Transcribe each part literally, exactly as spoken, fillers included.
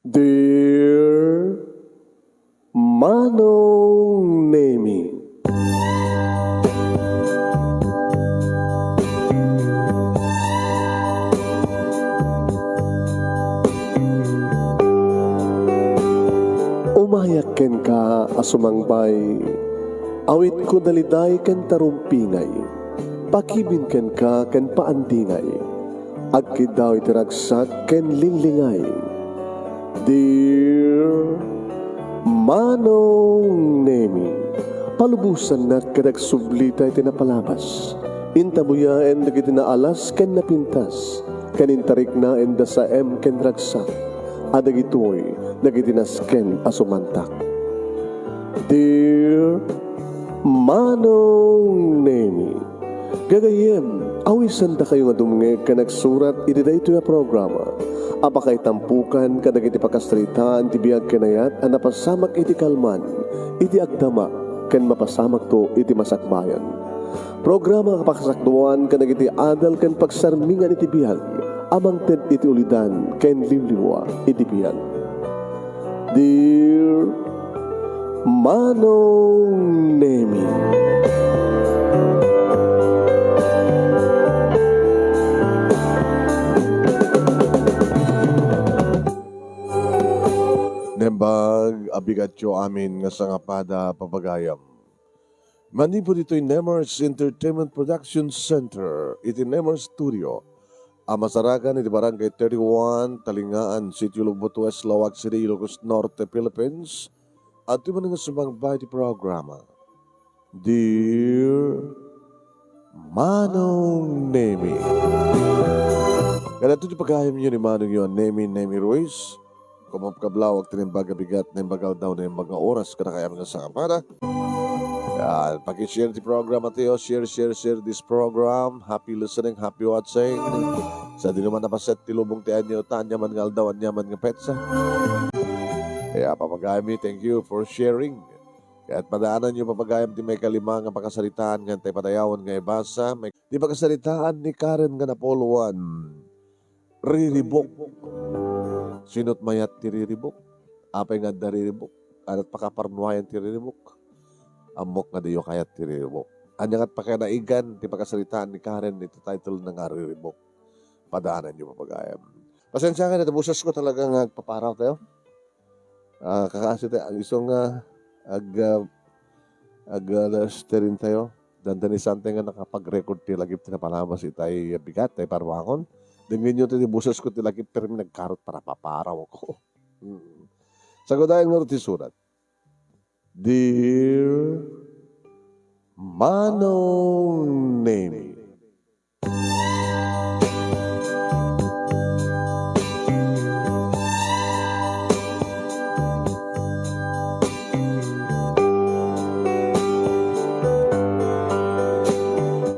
Dear Manong Nemi. Umayak kenka a sumangbay, awitko daliday ken tarumpingay, pakibin kenka ken paandingay, agkiddaw iti ragsak ken linglingay. Dear Manong Nemi, palubosannak ket agsublita iti napalabas. Intabuyaen dagiti naalas ken napintas, ken intariknaenda saem ken ragsak, a dagitoy dagiti nasken a sumantak. Dear Manong Nemi, gagayyem, awisendakayo nga dumngeg ken agsurat iti daytoy a programa a pakaitampukan kadagiti pakasaritaan ti biag ken ayat a napasamak iti kalman, iti agdama, ken mapasamakto iti masakbayan. Programa a pakasakduan kadagiti adal ken pagsarmingan iti biag a mangted iti ulidan ken limlimua iti biag. Dear Manong Nemi. Nembag a bigatyo amin nga sangapada, papagayam. Manipud ditoy Nemers Entertainment Production Center, iti Nemers Studio, a masarakan iti Barangay thirty-one, Talingaan, Sitio Lubot West, Laoag City, Ilocos Norte, Philippines, adtoy manen nga sumangbay iti programa, Dear Manong Nemi. Kadagitoy ti pagayamyo ni Manongyo a Nemi, Nemi Ruiz. Kumapkablaw, agtinimbag a bigat, naimbag a aldaw, naimbag a oras, kadakayo amin nga sangapada. Yan, paki-share ti program, Mateo. Share, share, share this program. Happy listening, happy watching. Sadino man napaset ti lubong ti anyo, ta ania man nga aldaw, ania man nga petsa. Kaya, papagayam, thank you for sharing. Ket padaananyo, papagayam, ti maikalima nga pakasaritaan nga intay padayawen nga ibasa. May, ti pakasaritaan ni Karen nga napuluan. Riribuk. Sino't mayat ti riribuk? Apay nga adda riribuk? Ada't pakaparnuayan ti riribuk? Ammok nga diyo kayat ti riribuk. Ania ket pakinaigan ti pakasaritaan ni Karen iti title na nga Riribuk? Padaananyo, papagayam. Pasensiakan, iti bosesko talaga nga agpaparaw tayo. Ah, kakasi tayo, isu nga ag-, ah, ag-, ah, alas tres tayo. Dandani sante nga nakapag-record ti lagip ti napalabas itay bigat, tay paruangon. Dengngenyo ti bosesko ti lagip, pero nagkarot para paparaw ako. Mm. Sagudayan nga ti surat. Dear Manong Nemi.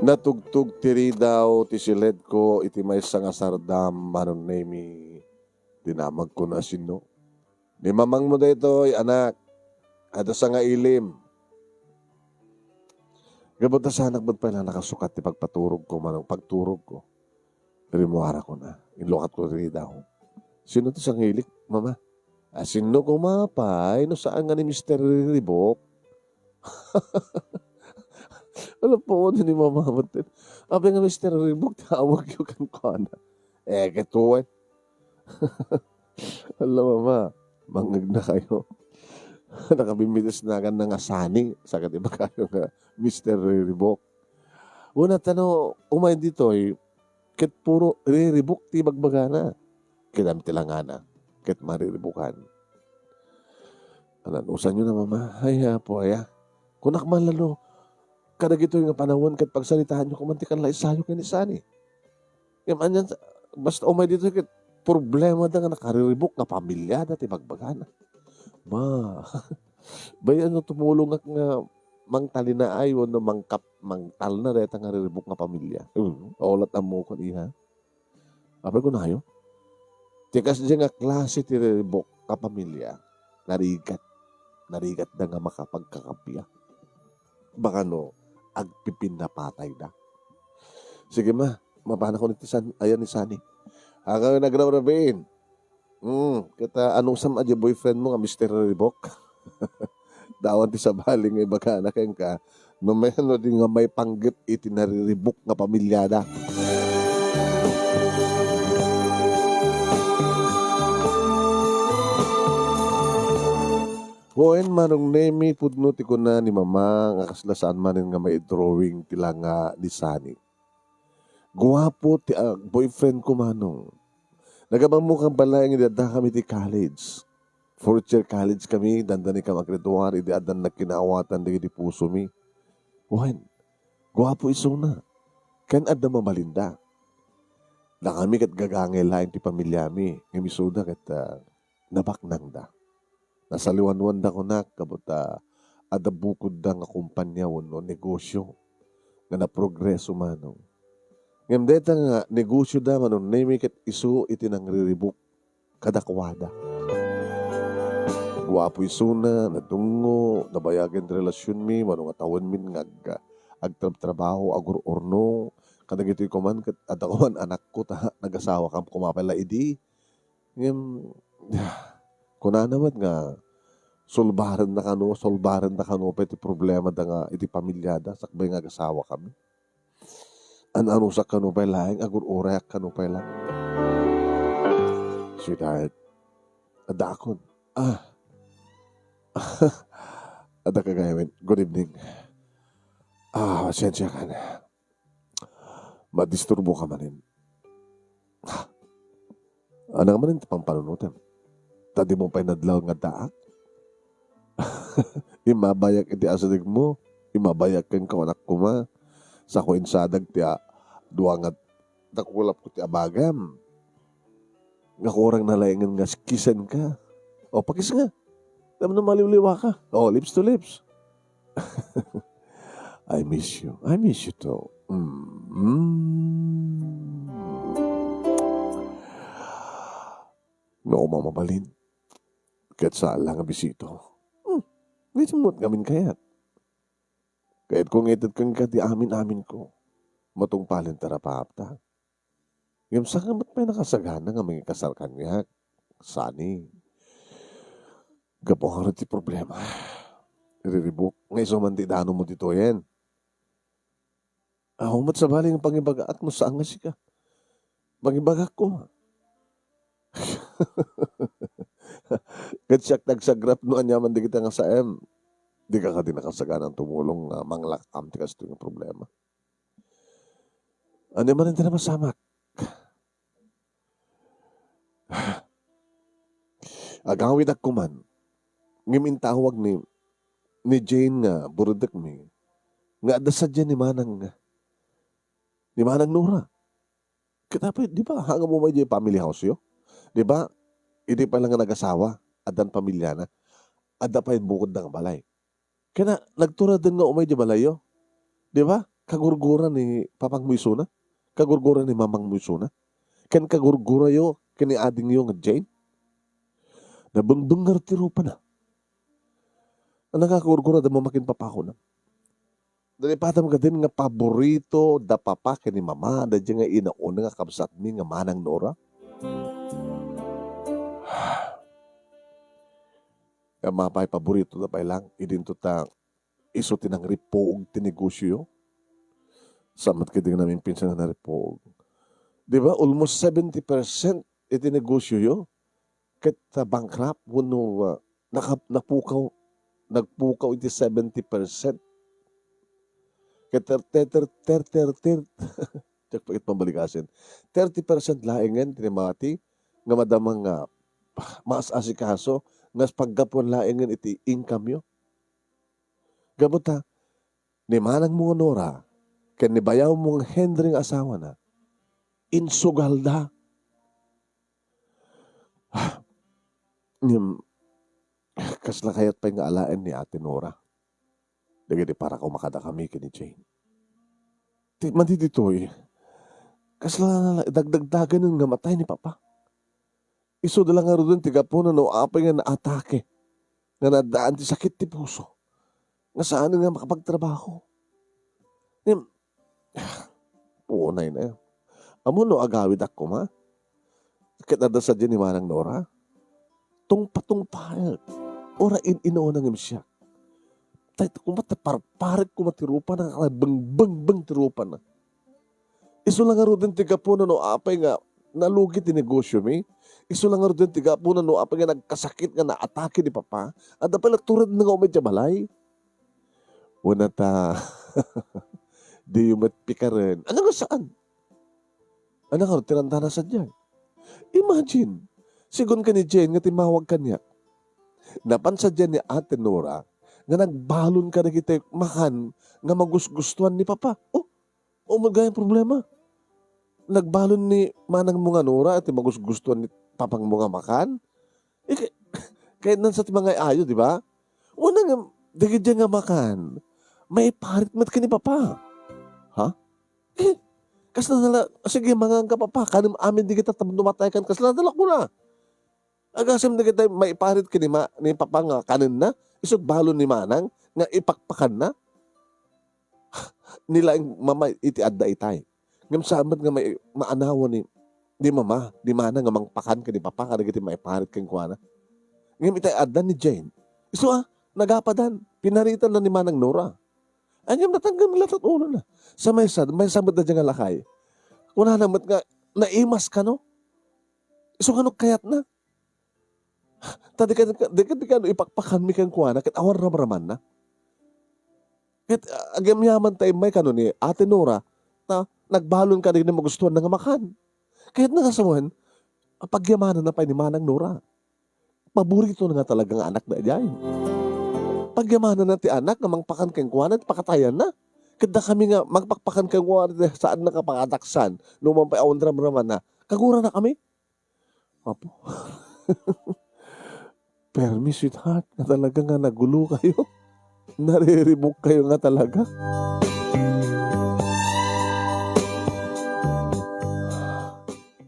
Natugtog ti ridaw ti siledko iti maysa nga sardam, Manong Nemi. Dinamagko no a sinno. Ni mamangmo daytoy, anak, adda sangailim. Gapu ta saanak met pay la nakasukat ti pagpaturogko, manong pagturogko. Rimmuarakon a, inlukatko ti ridaw. Sino ti sangailik, mama? A, sino koma pay no saan nga ni Mister Riribok? Ala, puon ni mama met. Apay nga Mister Riribok, tawagyo kenkuana. Eh, ket wen. Ala, mama, mangngegnakayo. Nakabimmitis nagan na nga Sani, sa ket ibagayo nga Mister Riribok. Una, ta no umay ditoy, ket puro riribok ti bagbagana. Ket amin ti langana, ket mariribukan. Anan, usanyo na, mama. Ay, apo, aya. Kunak man lalo, kadagitoy nga panawen ket pagsaritaanyo koma ti kanlaisayo ken ni Sani. Ngem anian, basta umay ditoy ket problema da nga nakariribok nga pamilya da ti bagbagana. Ma, bay-am no tumulongak nga mangtalinaay wenno mangkap-, mangtalna dayta nga riribok nga pamilya. Mm, aulat ammokon, iha. Apay kunayo? Ti kasdiay nga klase ti riribok a pamilya, narigat. Narigatda nga makapagkakappia. Baka no, agpipinnapatayda. Sige, ma, mapanakon iti san-, ayan ni Sani. Agawin agrabrabiin. Mm, ket, ah, anusam a di boyfriend mo nga Mister Ribok? Awan ti sabali nga ibagana kenka, no may, no di nga maipanggep iti nariribok nga pamilyada. Wen, Manong Nemi, pudno ti kuna ni Mama nga kasla saan manen nga maidrawing ti langa ni Sunny. Guapo ti, ah, boyfriend ko, Manong. Nagabammokan pay laeng idi addakami ti college. Fourth year college kami, dandani kam a graduar, idi addan nagkinaawatan dagiti pusomi. Wen, guapo isuna. Ken adda mabalinda. Dakami ket gagangay laeng ti pamilyami, ngem isuda ket, ah, nabaknangda. Nasaliwanwanda kunak, kabut, ah, adda bukodda nga kompania wenno negosio nga naprogreso, Manong. Ngem dayta nga negosioda, Manong Nemi, ket isu iti nangriribok kadakuada. Guapo isuna, nadungngo, nabayagen ti relasionmi, Manong, a tawenmin nga ag-, agtrabtrabaho, agururno. Kadagitoy koman, ket adda koman anakko, ta nagasawakam koma pay la idi. Ngem, kunana met nga, solbarenda kano, solbarenda kano pay ti problemada nga iti pamilyada, sakbay nga agasawakami. An-anusak kano pay laeng, agur-urayak kano pay laeng. Sweetheart, adda akon. Ah. Adda ka gaymen. Good evening. Ah, pasensya ka na. Madisturbo ka manen. Ania manen ti pampanunotem? Ta dimo pay nadlaw nga addaak? Immabayak iti asidegmo, immabayak kenka, anak koma. Sako insadag ti a-, dua nga dakulapko ti abagam. Nga kurangna laengen nga kisenka. O, pakisnga. Tapno maliwliwa ka. O, lips to lips. I miss you. I miss you too. Mm. No, Mama Balin. Ket saan la nga bisito. Hmm. Ket met ngamin kayat. Kayatko nga ited kenka ti amin-aminko. Matungpalen ta rapaapta. Ngem saan met pay nakasagana nga mangikasar kaniak, Sunny? Gapu ngarud ti problema. Riribuk nga isu man ti idanonmo ditoyen. Awan met sabali nga pangibagaak no saan nga sika. Pangibagak koma. Ket siak ti agsagrap no aniaman dagiti nga saem. Dika kadi nakasagana nga tumulong nga manglak-am ti kastoy nga problema. Ania manen ti napasamak? Agawidak koman, ngem intawag ni, ni Jane nga burutekmi, nga adda sadiay ni Manang, ni Manang Nora. Ket apay, di ba, hangam umay diay family house-yo? Di ba, idi pay la nga nagasawa, addan pamiliana, adda pay bukodda nga balay. Ken na-, nagturaden nga umay diay balayyo. Di ba? Kagurgura ni papangmo isuna. Kagurgura ni mamangmo isuna. Ken kagurgurayo ken ni adingyo nga Jane. Nabengbenger ti rupana. Ania nga kagurgura da mama ken papakona? Naipatam kadin nga paborito da papa ken ni mama, daydiay nga inauna nga kabsatmi nga Manang Nora. Nga mapay paborito da pay lang, idinto ta isu ti nangripuog ti negosioyo. Saan met kadin nga namimpinsan nga naripuog? Di ba, almost seventy percent iti negosioyo ket, ah, bankrupt wenno, ah, naka-, napukaw, nagpukaw iti seventy percent. Ket ter-, ter-, ter-, ter-, ter-, ter-, diak pa ket pambalikasen. Thirty percent laengen ti namati nga madama nga maas-asikaso nga paggapuan laengen iti income-yo. Gapu ta, ni manangmo nga Nora ken ni bayawmo nga Henry nga asawana, insugalda. Ah, ngem, kasla kayat pay nga alaen ni Ate Nora dagiti parakaw kadakami ken ni Jane. Ti, madi ditoy, kasla dagdagdaganen nga matay ni Papa. Isuda la ngaruden ti gapuna no apay nga naatake, nga naddaan ti sakit ti puso, nga saan nga makapagtrabaho. Ngem, punay na. Ammom no agawidak koma? Ket adda sadiay ni Manang Nora? tungpa-tungpaek. Uray in-inuna ngem siak. Tay, koma ti parparik koma ti rupana, kala bengbeng ti rupana. Isu la ngaruden ti gapuna no apay nga nalugi ti negosiomi. Isu la ngaruden ti gapuna no apay nga nagkasakit nga naatake ni Papa. Adda pay la turedna nga umay idiay balay. Una ta, diyo met pikaren. Ania nga saan? Ania ngarud ti randana sadiay? Imagine, sigun ken ni Jane nga timmawag kaniak. Napan sadiay ni Ate Nora nga nagbalon kadagiti makan nga magusgustuan ni Papa. Oh, o, met gayam problema. Nagbalon ni manangmo nga Nora ti magusgustuan ni papangmo nga makan? Eh, kay-, kayatna sa ti mangay-ayo, di ba? Wen, nga, dagiti nga makan, maiparit met ken ni Papa. Ha? Eh, kasla na la, sige, manganka, Papa, kanem amin dagita tapno mataykan, kasla na la kuna. Agasem dagiti maiparit ken ni ma-, ni Papa nga kanenna, isu ti balon ni Manang nga ipakpakanna. Ni laeng Mama iti adda itay. Ngem saan met nga mai-, maanawan ni, ni Mama, ni Manang nga mangpakan ken ni Papa kadagiti maiparit kenkuana. Ngem itay adda ni Jane. Isu a, nagapadan, pinaritanna ni Manang Nora. Ay, ngem natanggal latta ti ulona. Sa maysa, maysa met daydiay nga lakay. Kunana met nga, naimas kano? Isu kano kayatna? Ta di ka, di ka, di ka ipakpakanmi kenkuana ket awan ramramanna. Ket, ah, agyamyaman ta immay kano ni Ate Nora, ta nagbalon kadagiti magustuanna nga makan. Kayatna nga sawen, pagyamananna pay ni Manang Nora. Paboritona nga talaga nga anakda idiay. Pagyamananna ti anak nga mangpakan kenkuana, pakatayanna. Ket dakami nga mangpakpakan kenkuana, saanna nga pakadaksan, no man pay awan ramramanna. Kaguranakami. Apo. Permi, sweetheart, nga talaga nga nagulo kayo. Nariribuk kayo nga talaga.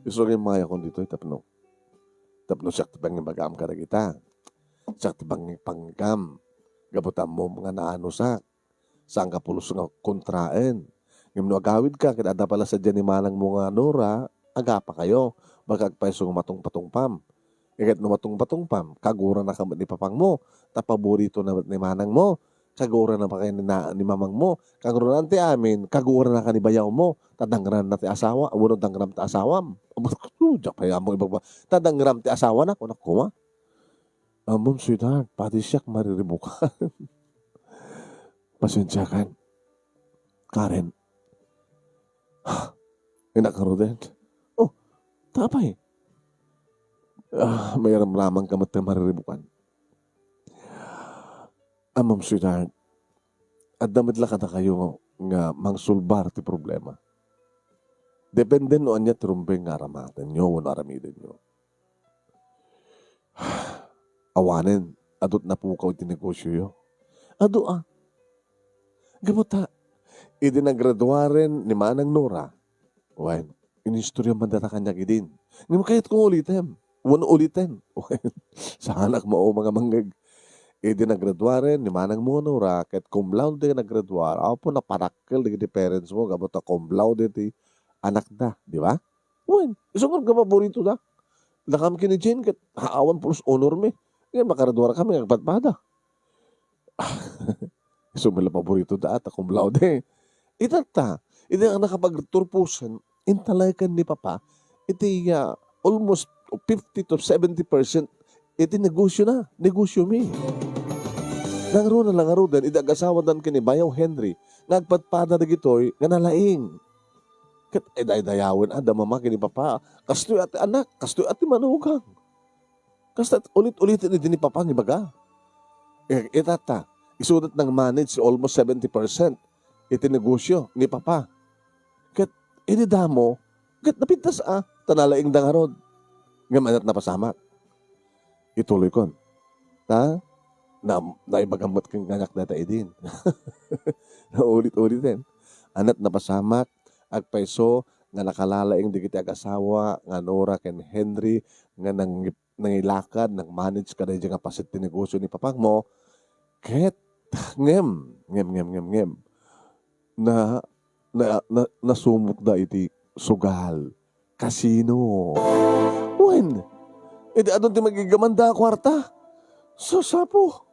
Isu nga immay akon ditoy tapno, tapno siak ti pangibagam kadagita. Siak ti pangi-, pangigam. Gapu ta ammom nga naanusak. Saanka pulos nga kontraen. Ngem no agawidka ket adda pay la sadiay ni manangmo nga Nora, agapakayo. Baka agpayso nga matungpatungpam. Ket no matungpatungpam, kaguranaka met ni papangmo, ta paboritona met ni manangmo. Kaguranaka ni na-, ni mamangmo. Kangrunaan ti amin, kaguranaka ni bayawmo, ta dangranna ti asawa, wenno dangram ti asawam. Diak pay ammo ibagbaga. Ta dangram ti asawana, kunak koma. Ammom, sweetheart, padi siak mariribukan. Pasensiakan. Karen. Innak ngaruden. Oh, ta apay? Ah, mairamramanka met ti mariribukan. Ammom, sweetheart, adda met la kadakayo nga mangsolbar ti problema. Depende no ania ti rumbeng nga aramatenyo wenno aramidenyo. Awanen, adu ti napukaw iti negosioyo. Adu a. Gapu ta, idi nagraduaren ni Manang Nora, wen, inistorya man data kaniak idin. Ngem kayatko nga ulitem. Wen, uliten. Wen, saanak mauma nga mangngeg. Idi nagraduaren ni manangmo nga Nora, ket cum laude nagraduar, apo, naparakkel dagiti parents mo, gapu ta cum laude ti anakda, di ba? Wen, isu nga paborito da. Dakam ken ni Jane ket awan pulos honor mi. Ngem makaraduar kami nga agpadpada. Isu met la paborito da ta cum laude. Itatta, idi nakapagturposen, intalay ken ni Papa iti, ah, almost fifty to seventy percent iti negosio na, negosio mi. Nangruna la ngaruden, idi agasawadan ken ni Bayaw Henry, nga agpadpada dagitoy nga nalaing. Ket idaydayawen a da mama ken ni papa, kastoy a ti anak, kastoy a ti manugang. Kasta ulit-ulit idi ni papa nga ibaga. Eh, itatta, isu dat nang-manage almost seventy percent iti negosyo ni papa. Ket idi damo, ket napintas a, ta nalaing da ngarud. Ngem ania ti napasamak? Ituloykon. Ta, na, naibagam met ken kaniak dayta idin. Naulit-uliten. Ania ti napasamak, agpayso nga nakalalaing dagiti agasawa nga Nora ken Henry nga nang-, nangilakad, nang-manage kadaydi nga paset ti negosyo ni papangmo. Ket, ngem, ngem, ngem, ngem, ngem. Na, na, na, nasumokda iti sugal. Kasino. Wen, Idi adun ti magigamanda a kuarta, sasapo.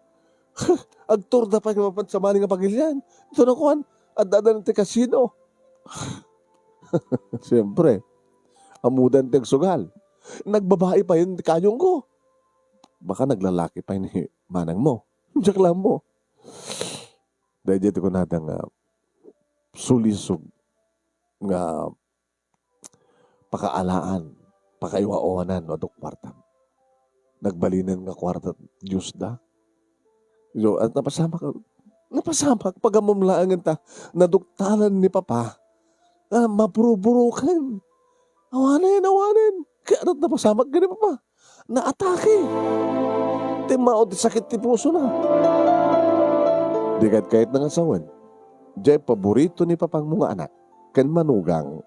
Agturda pay mapan sa mani nga pagilian. Ito na kuan, adda ti kasino. Siyempre, amudan ti agsugal. Nagbabai pay ti kayong ko. Baka naglalaki pay ni manang mo. Diak lang mo. Dahil dito ko nada nga sulisog nga pakaalaan, pakaiwawanan no adu kuarta. Nagbalinen nga kuarta, Dios da. So, at napasamak, napasamak, pagammom laeng ta, naduktalan ni Papa, nga mapuruburuken. Awanen, awanen. Kaya napasamak gani Papa. Naatake. Timmao ti sakit ti puso na. Di ket kayat na nga sawen. Jay paborito ni Papang mo nga anak. Ken manugang.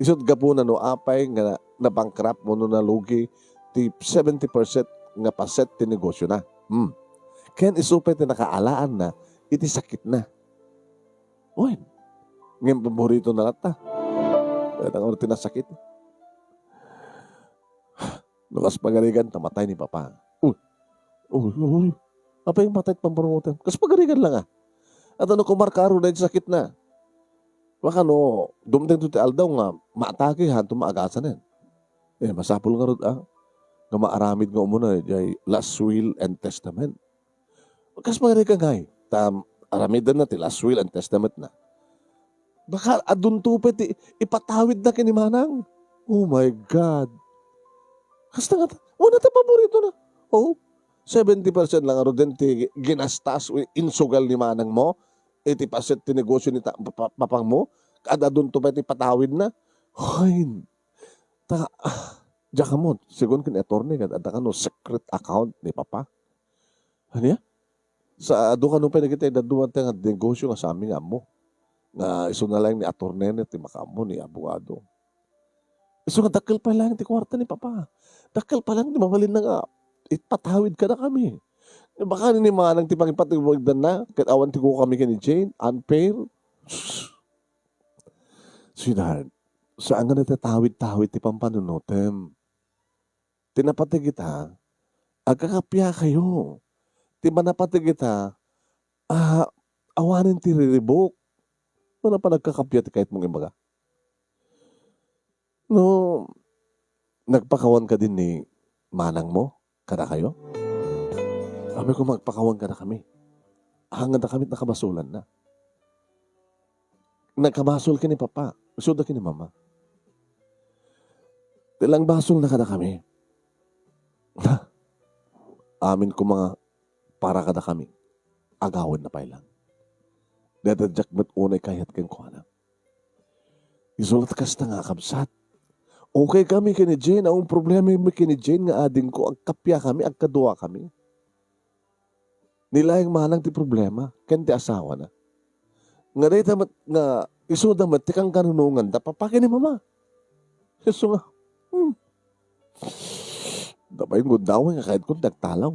Isut gapuna no apay nga nabankrupt mo no nalugi ti seventy percent nga paset ti negosyo na. Hmm. Ken isu pay ti nakaalaan na iti sakit na. Wen, ngem paborito na latta. Kaya nga ti nasakit. No kas pagarigan, ta matay ni Papa. Uy, uy, uy. Apay matay ti pamparungutem. Kas pagarigan lang, ah. At ano, kumarkaro na yung sakit na. Baka no, dumteng to ti aldaw nga, maatake, hanto maagasan yan. Eh, masapul nga rod, ah. Nga maaramid nga umuna, jay last will and testament. Kas pagarigan ngay, ta aramiden na ti last will and testament na. Baka adunto pay ti ipatawid na ken ni manang. Oh my God. Kasta nga ta, wala ta paborito na. Oh, seventy percent lang aro din ti ginastas o insugal ni manang mo. Iti paset ti negosyo ni ta-, pa-, pa-, papang mo. Ad-, adunto pay ti patawid na. Hoy, ta, ah, diak ammo, sigun ken attorney, ket adda kano secret account ni Papa. Ania? Sa adu kano pay dagiti dadduma ti nga negosyo nga sami nga ammo. Nga isu na laeng ni attorney ti makaammo, ni abogado. Isu nga dakkel pay laeng ti kuarta ni Papa. Dakkel pay laeng ti mabalinna nga ipatawid kadakami. Baka ni manang ti pangipatawiddanna, ket awan ti kukami ken ni Jane, unfair. Sweetheart, saan nga natatawid-tawid ti pampanunotem. Ti napateg ita, agkakappia kayo. Ti manapateg ita, ah, awanen ti riribuk. No napan agkakappia ti kayat mong imbaga. No, nagpakawan ka din ni manang mo, kadakayo? Sabi ko, magpakawan kadakami. Hanganda kami nakabasulan na. Nagkabasol ka ni Papa. Isuda ka ni Mama. Ti lang basol na kadakami. Amin ko mga para kadakami. Agawan na pay lang. Dada diak met unay kayat kenkuana. Isulat kasta nga, kabsat. Okay kami ken ni Jane, awan problema mi ken ni Jane nga ading ko, agkappia kami, agkadua kami. Ni laeng manang ti problema, ken ti asawana. Nga dayta met nga, isuda met ti kankanunongan, da Papa ken ni Mama. Isu nga, hmm. Dapay gundaway nga kayat kon ti agtalaw.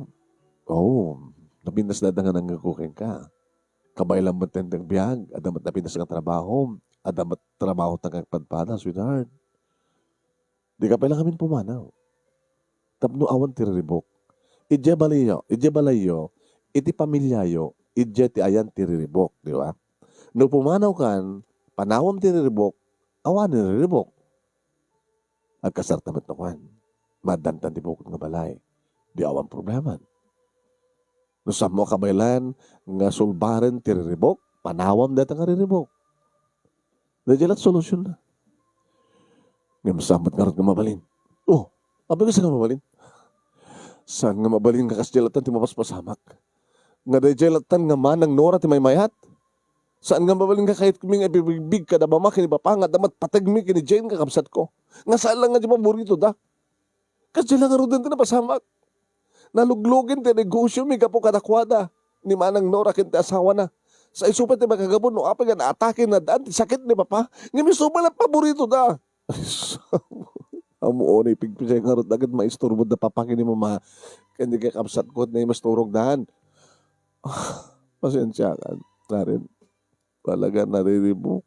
Oo, napintas dada nga nangngegko kenka. Kabaylan met ti agbiag, adda met napintas nga trabaho, adda met trabaho ta nga agpadpada, sweetheart. Di ka pay lang amin pumanaw. Tapno awan ti riribuk. Idiay balayo, idiay balayyo, iti pamilyayo, idiay ti ayan ti riribuk, di ba? No pumanaw kan, panawam ti riribuk, awan riribuk. Agkasarta met no kuan. Madantan ti bukod nga balay. Di awan problema. No sammo a kabaylan nga sulbaren ti riribuk, panawam dayta nga riribuk. Daydiay lat solusyon na. Ngem saan met ngarud nga mabalin? Oh, apay nga saan nga mabalin? Saan nga mabalin nga kasdiay lattan ti mapaspasamak? Nga daydiay lattan nga manang Nora ti maymayat? Saan nga mabalin nga kayatmi nga ipibigbig kada mama ken ni papa nga adda met pategmi ken ni Jane nga kabsatko? Nga saan lang nga di paborito da? Kasdiay lang ngarud ti napasamak. Naluglugen ti negosyomi gapu kadakuada ni Manang Nora ken ti asawana. Sa isu pay ti makagapu no apay nga naatake nadaan ti sakit ni Papa, ngem isu pay la paborito da. Ammo unay pigpigsa ngarud dagiti maisturbo da Papa ken ni Mama, ken di kakabsatko ti naimasturog dan. Pasensiakan, Karen. Talaga nariribuk.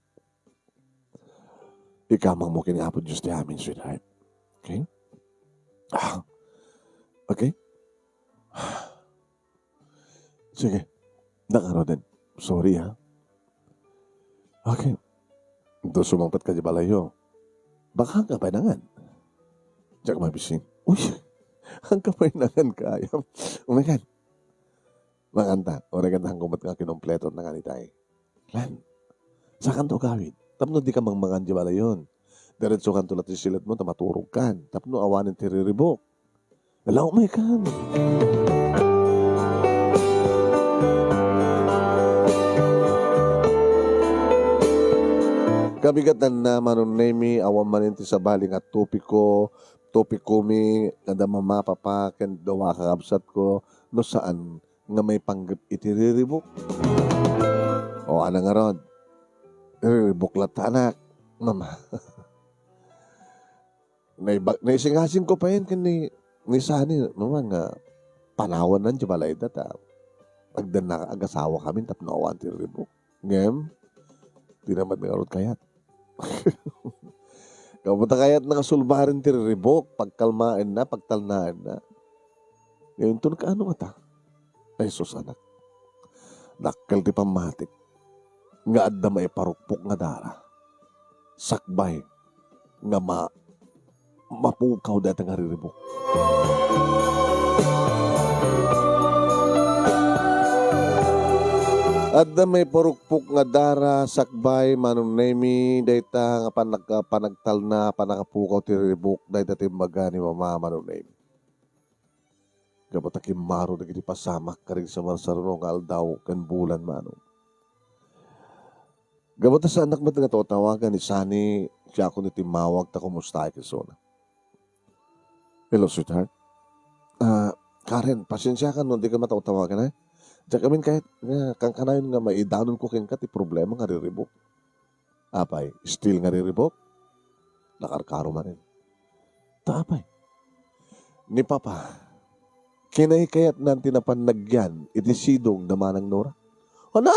Ikamang mo ken Apo Dios ti amin, sweetheart. Okay? Ah. Okay? Sige. Nakaroden. Sorry, ha? Okay. Ito sumangpet ka di balayo. Baka ka pa nangan. Diak mabising. Uy, ang kapainangan kaya. Umekan. Makanta. Uray kanta ang kumat nga kinumpleto na nga ni tay. Lan. Sakanto gawid. Tapno di ka mangmangan di balayon. Diretso kanto la ti silet mo, ta maturog kan. Tapno awanen ti riribok. Hello, my God. Kabigatan na, Manong Nemi, awan manen ti sabali nga topiko, topiko mi, kada mama, papa, ken dawa kakabsat ko, no saan nga maipanggep iti riribok. O, ana ngarud? Riribok latta, anak. Mama. Naiba-, naisingasing ko payen ken ni, ni Sunny, mama, nga panawannan ti balayda ta agdanna, agasawa kami tapno awan ti riribok. Ngem, di naman ngarud kayat. Kamu ta kayat na nga sulbaren ti riribok, pagkalmaenna, pagtalnaenna. Ngayon, tun kaano ngata? Ay, sus, anak. Dakkel ti pammatik nga adda maiparukpok nga dara. Sakbay nga ma-, mapukaw dayta nga riribok. Adda maiparukpok nga dara sakbay, Manong Nemi, dayta nga panag-, panagtalna, panakapukaw ti riribok, dayta ti imbaga ni Mama, Manong Nemi. Gapu ta kimmaro dagiti pasamak kadagiti sumarsaruno nga aldaw ken bulan, Manong. Gapu ta saannak met nga tawtawagan ni Sunny, siak ni timmawag ta kumusta kenkuana. Hello, sweetheart. Ah, Karen, pasensiakan no di ka matawtawagan, eh. Diak amin kayat nga kankanayon nga maidanon ko kenka ti problema nga riribok. Apay, still nga riribok? Nakarkaro manen. Ta apay? Ni Papa, kinaykayatnan ti napan nagyan iti sidong da Manang Nora. Ana?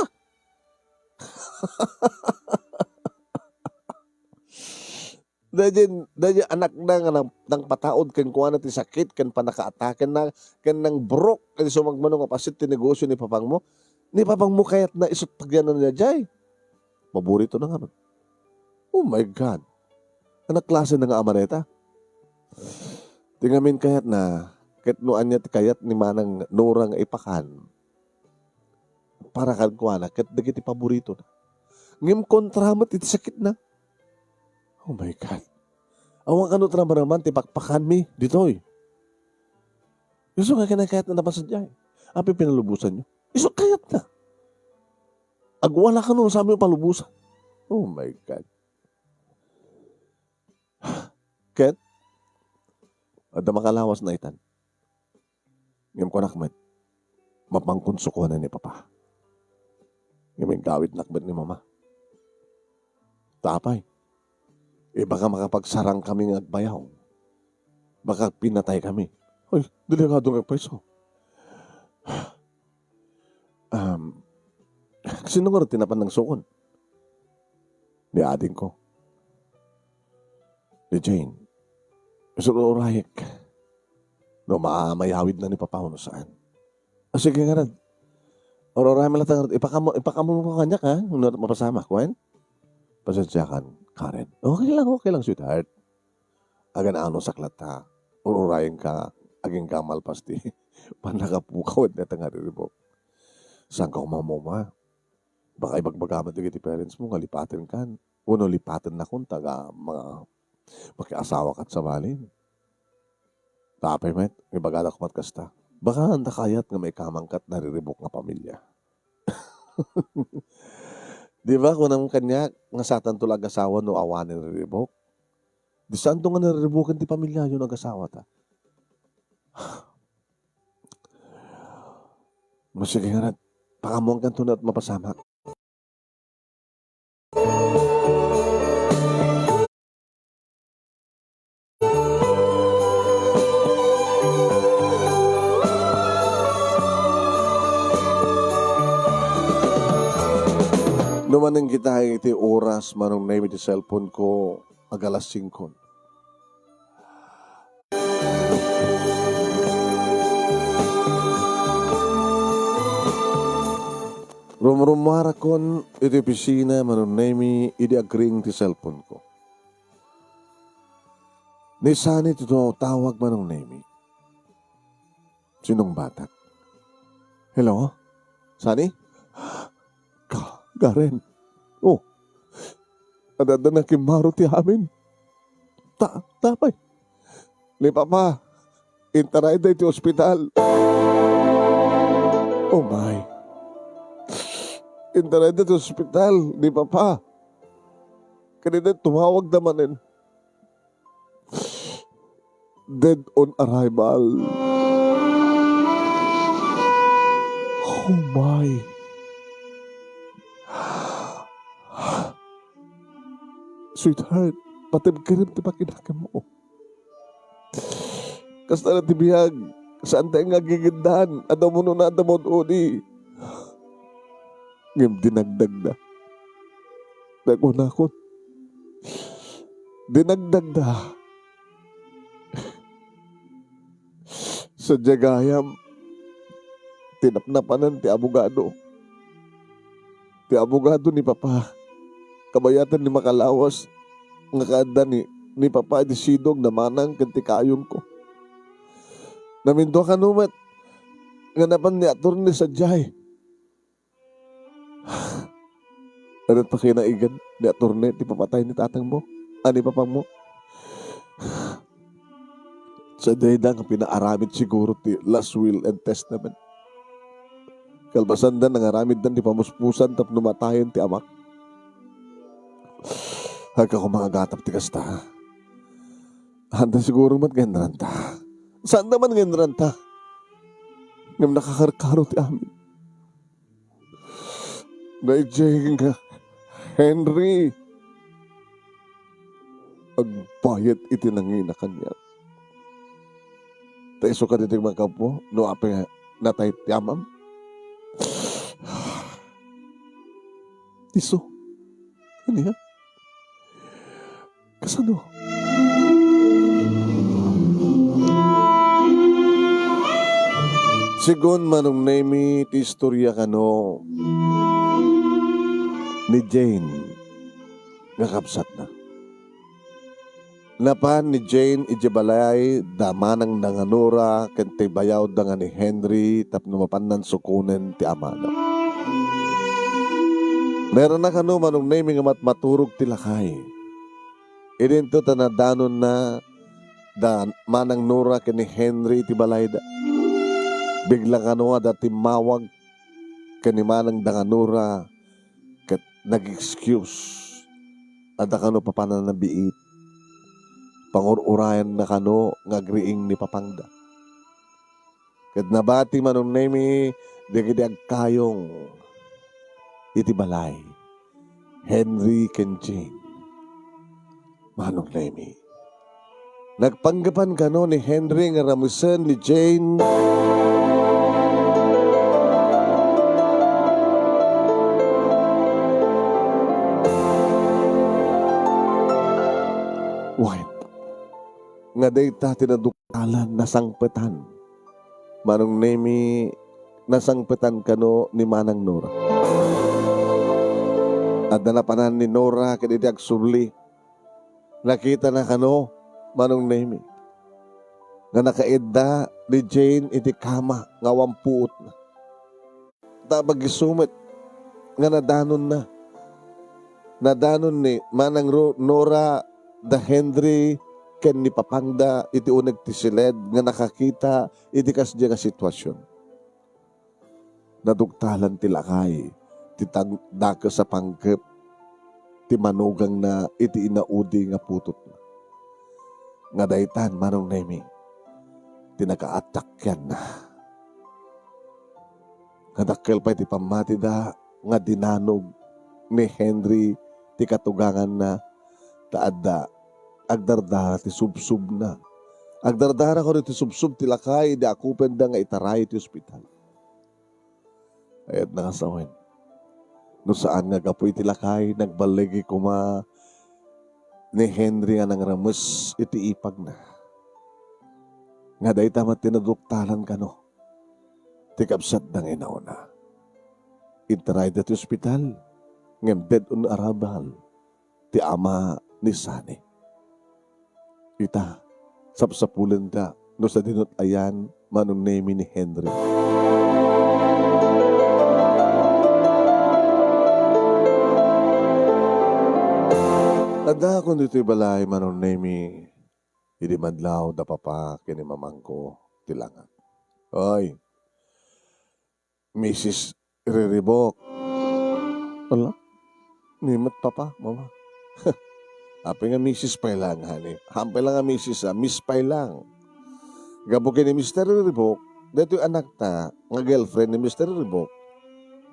Daydiay, daydiay anakna nga nang-, nangpataud kenkuana ti sakit ken pannakaatakenna ken nangburok iti sumagmamano nga paset ti negosio ni papangmo. Ni papangmo kayatna isu't pagyananna daydiay. Paboritona ngarud. Oh my God. Ania a klase nga ama dayta? Ti ngamin kayatna, ket no ania ti kayat ni Manang Nora nga ipakan para kenkuana ket dagiti paboritona. Ngem kontra met iti sakitna. Oh my God. Awan kano ti naman ti pakpakanmi ditoy. Isu nga kinakayatna napan sadiay. Apay pinalubosanyo? Isu kayatna. Agwala kano no saanmi palubosan. Oh my God. Ket, adda makalawasna itan. Ngem kunak met, mapangkonsukonan ni Papa. Ngem inggawidnak met ni Mama. Ta apay, ibaka makapagsarang kami nga agbayaw. Baka pinatay kami. Ay, delikado nga payso. Um, sino nga ti napan nangsukon? Ni adingko. Ni Jane. Isu urayek. No ma-, mayawidna ni Papa wenno saan. Ah, sige ngarud. Ur-urayem latta ngarud. Ipakaammo, ipakaammo kaniak, ha? No mapasamak, wen? Pasensiakan, Karen. Okay lang, okay lang, sweetheart. Agan-anosak latta. Ur-urayenka, agingga malpas ti pannakapukaw dayta nga riribok. Saanka umammo, Ma? Baka ibagbaga met dagiti parents mo nga lipatenkan. Wenno lipatennakon ta ga-, mga makiasawakan sabali. Ta apay met, ibagadak met kasta. Baka anda kayat nga maikamangkat nariribok nga pamilia. Di ba, kunam kaniak nga saanto la agasawa no awanen riribok? Di saanto nga naririboken ti pamiliayo no agasawata? Masige ngarud, pakaammoankanto no mapasamak. Dumanen kita iti oras, Manong Nemi, ti cellphone ko, agalas singko. Rumrumuarakon iti opisina, Manong Nemi, idi agriing ti cellphone ko. Ni Sunny ti tumatawag, Manong Nemi. Sinungbatak. "Hello? Sunny? Ka, Garen? Oh, adda nakimmaro ti amin. Ta, tapay. Ni Papa, intarayda iti ospital." Oh my. Intarayda iti ospital ni Papa. Kanita tumawagda manen. Dead on arrival. Oh my. Sweetheart, patibkerem ti pakinakemmo. Kasta la ti biag, saantayo nga agigiddan, adda umunona, adda maud-udi. Ngem dinagdagda. Nagunakon. Dinagdagda. Sadiay gayam, tinapnapanan ti abogado. Ti abogado ni Papa, kabayatan ni makalawas nga kaadda ni, ni Papa iti sidong ni Manang ken ti kaayonko. Namindua kano met nga napan ni attorney sadiay. Ania ti kinaigan ni attorney ti papatay ni tatangmo, a, ni papangmo? Sadiayda nga pinaaramid siguro ti last will and testament. Kalpasanda, nangaramiddan ti pamuspusan tapno matayen ti amak. Agka koma nga gatap ti kasta. Haanda siguro met nga inranta. Saanda man nga inranta. Ngem nakakarkaro ti amin. Daydiay nga Henry, agbayad iti nangina kaniak. Ta isu kadi ti makapo no apay natay ti amam? Isu. Ania? Kasano? Sigun, Manong Nemi, ti istoria kano ni Jane nga kabsatna. Napan ni Jane idiay balay da manangda nga Nora ken ti bayawda nga ni Henry tapno mapanna sukonen ti amana. Nairana kano, Manong Nemi, nga matmaturog ti lakay. Idinto ta nadanonna da Manang Nora ken ni Henry iti balayda. Bigla kano adda timmawag ken ni manangda nga Nora ket nag-excuse. Adda kano papanannabiit. Pangur-urayanna kano nga agriing ni papangda. Ket nabati, Manong Nemi, dagiti agkayong iti balay, Henry ken Jane. Manong Nemi, nagpanggepan kano ni Henry nga ramesen ni Jane? Wen, nga dayta ti naduk- Alan, nasangpetan. Manong Nemi, nasangpetan kano ni Manang Nora. Adda napanan ni Nora ket idi agsubli, nakitana kano, Manong Nemi, nga nakaidda ni Jane iti kama nga awan puotna. Ta isu met nga nadanonna. Nadanon ni Manang Ro-, Nora da Henry ken ni papangda iti uneg ti siled nga nakakita iti kasdiay nga situasion. Naduktalan ti lakay ti tag-, dakes a panggep ti manugangna iti inaudi nga putotna. Nga daytan, Manong Nemi, ti nakaatakianna. Kadakkel pay ti pammatida nga dinanog ni Henry ti katuganganna, ta adda agdardara ti subsubna. Agdardara kano ti subsub ti lakay idi akupenda nga itarayo ti ospital. Kayatna nga sawen, no saan nga gapu iti lakay, nagballigi koma ni Henry nga nangrames iti ipagna. Nga dayta met ti naduktalan kano ti kabsatda nga inauna. Intarayda ti ospital, ngem dead on arrival ti ama ni Sunny. Ita, sapsapulenda no sadino ti ayan Manong Nemy ni Henry. Addaakon ditoy balay, Manong Nemy, idi madlaw da papa ken ni mamangko ti langak. Oy, Misis Riribok. Ala, ni met papa, mama. Apay nga misis pay lang, honey? Haanpay lang nga misis, ah, miss pay lang. Gapu ken ni Mister Riribok, daytoy anakta nga girlfriend ni Mister Riribok,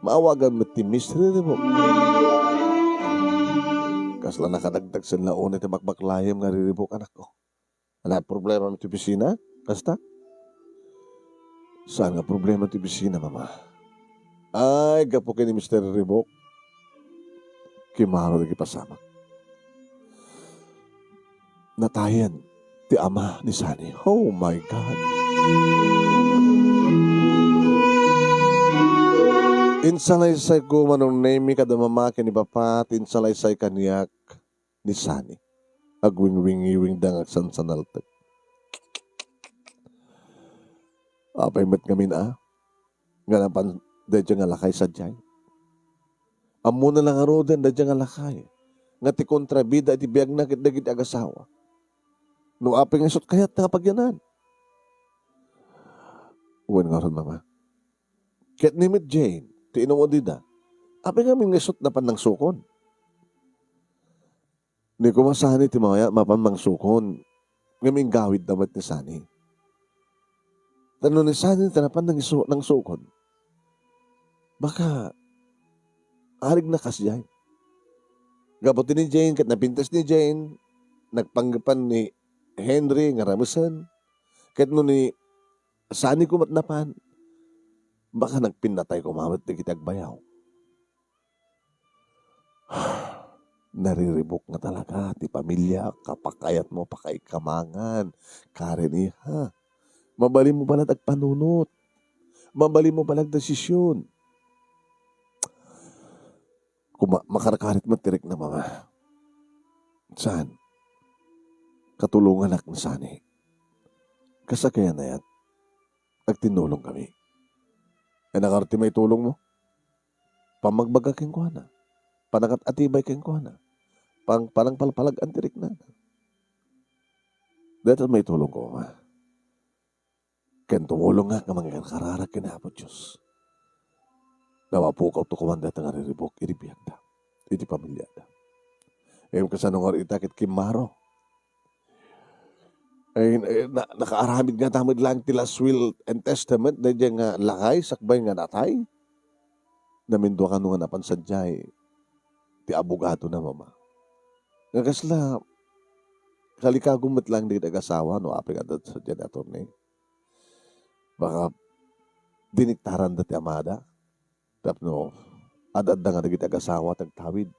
maawagan met ti Miss Riribok. Kasla nakadagdag sen la unay ti bakbaklayem nga Riribok, anakko. Ania, problema ti opisina? Kasta? Saan nga problema ti opisina, mama? Ay, gapu ken ni Mister Ribok, kimaro dagiti pasamak. Natayen ti ama ni Sunny. Oh my God! Insalaysayko, Manong Nemy, kada mama ken ni papa, ti insalaysay kaniak ni Sunny. Agwingwingiwingda nga agsansanaltek. Apay met ngamin a, nga napan daydiay nga lakay sadiay? Ammona la ngaruden daydiay nga lakay nga ti kontrabida iti biagna ket dagiti agasawa. No apay nga isut' kayatna nga pagyanan? Wen ngarud, mama. Ket ni met Jane, ti inum-udida, apay ngamin nga isut' napan nangsukon? Ni koma Sunny ti maya-, mapan mangsukon, ngem inggawidda met ni Sunny. Ta no ni Sunny ti napan nangsu-, nangsukon, baka arigna kasdiay. Gapu ti ni Jane ket napintas ni Jane, nagpanggepan ni Henry nga ramesen, ket no ni Sunny koma ti napan, baka nagpinnatay koma met dagiti agbayaw. Nariribok nga talaga ti pamiliak, kapakayatmo, pakaikamangan, Karen, iha. Mabalinmo pay la ti agpanunot. Mabalinmo pay la ti agdesision. Kuma-, makarkarit met ti rikna, mama. Saan? Katulonganak ni Sunny. Kas agkayat, agtinnulongkami. Ania ngarud ti maitulongmo? Pammagbaga kenkuana, panangat-atibay kenkuana, pang-, panangpalpalag-an ti riknana. Dayta maitulongko, mama. Ken tumulongak nga mangkarkararag ken Apo Dios. Napukawto koma dayta nga riribok iti biagda, iti pamiliada. Ngem kasano ngarud ita ket kimmaro? Ay, ay, na-, nakaaramid ngata met laeng ti last will and testament daydiay nga lakay sakbay nga natay? Namindua kano nga napan sadiay ti abogadona, mama. Nga kasla, kalikagum met laeng dagiti agasawa no apay nga adda sadiay ni attorney. Baka diniktaranda ti amada. Tapno ad-adda nga dagiti agasawa ti agtawid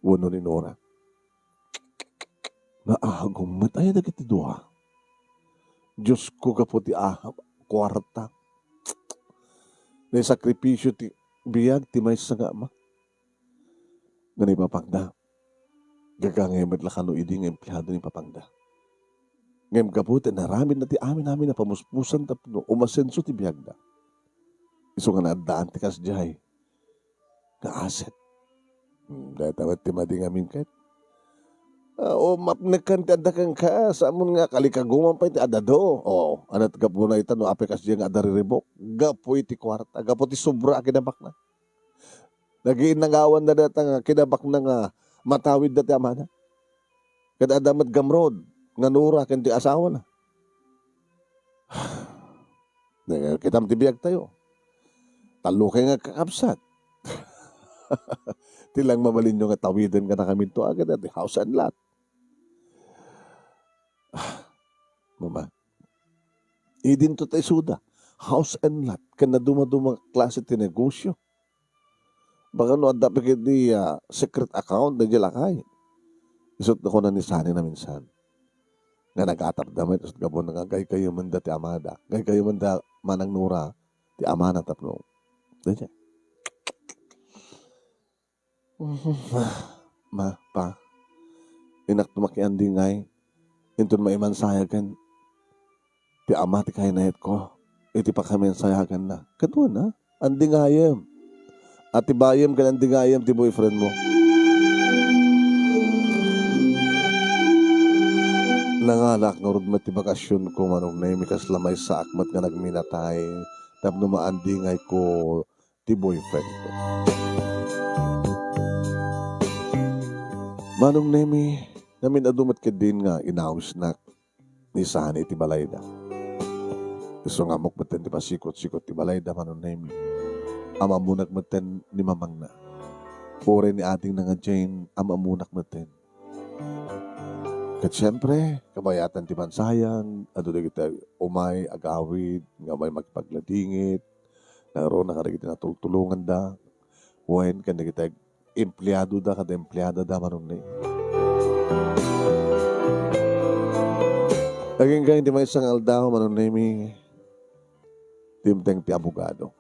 wenno ni Nora. Naagum met aya dagiti dua? Diosko, gapu ti aham, kuarta. Naisakripisio ti biag ti maysa nga ama. Nga ni papagda, gagangay met la kano idi nga empleado ni papagda. Ngem gapu ti inaramidna ti amin-amin a pamuspusan tapno umasenso ti biagda, isu nga naaddaan ti kasdiay nga asset. Hmm, dayta met ti madi ngamin ket. Ah, o mapnekan ti adda kenka, saamon nga kalikaguman pay ti adda do. O, ania ti gapuna ita no apay kasdiay nga adda riribok? Gapu iti kuarta, gapu ti sobra a kinabakna. Nagiinnangawan dayta nga kinabakna nga matawidda ti amana. Ket adda met gamrod nga Nora ken ti asawana. Kitam ti biagtayo. Tallo kay nga kakabsat. Ti lang mabalinyo nga tawiden kadakaminto a ket ti house and lot. Mama, idinto ta isuda, house and lot, ken nadumaduma a klase ti negosio. Baka no adda pay ketdi, ah, secret account daydiay lakay. Isut' kuna ni Sunny naminsan nga nagatapda met, isut' gapuna nga gaygayemenda ti amada. Gaygayemenda manang Nora ti amana tapno daydiay. Ma, pa, innak ti makiandingay, inton maimansayagen ti ama ti kainayatko iti pakaminsayaganna. Kaduana, andingayem. Atibayem ken andingayem ti boyfriend mo. Nangalak ngarud met ti bakasionko, Manong Nemi, kasla maysaak met nga nagminatay tapno maandingayko ti boyfriend ko. Manong Nemi, namin-adu met ketdin nga inawisnak ni Sani iti balayda. Isu nga ammok metten ti pasikot-sikot ti balayda, Manong Nemi. Am-ammonak metten ni mamangna. Uray ni adingna nga Jane, am-ammonak metten. Ket siempre, kabayatan ti mansayang, adu dagiti umay agawid nga umay makipagladingit, nangruna kadagiti natultulonganda, wen ken dagiti empleadoda kada empleadada, Manong Nemi. Agingga iti maysa nga aldaw, Manong Nemi, dimteng ti abogado.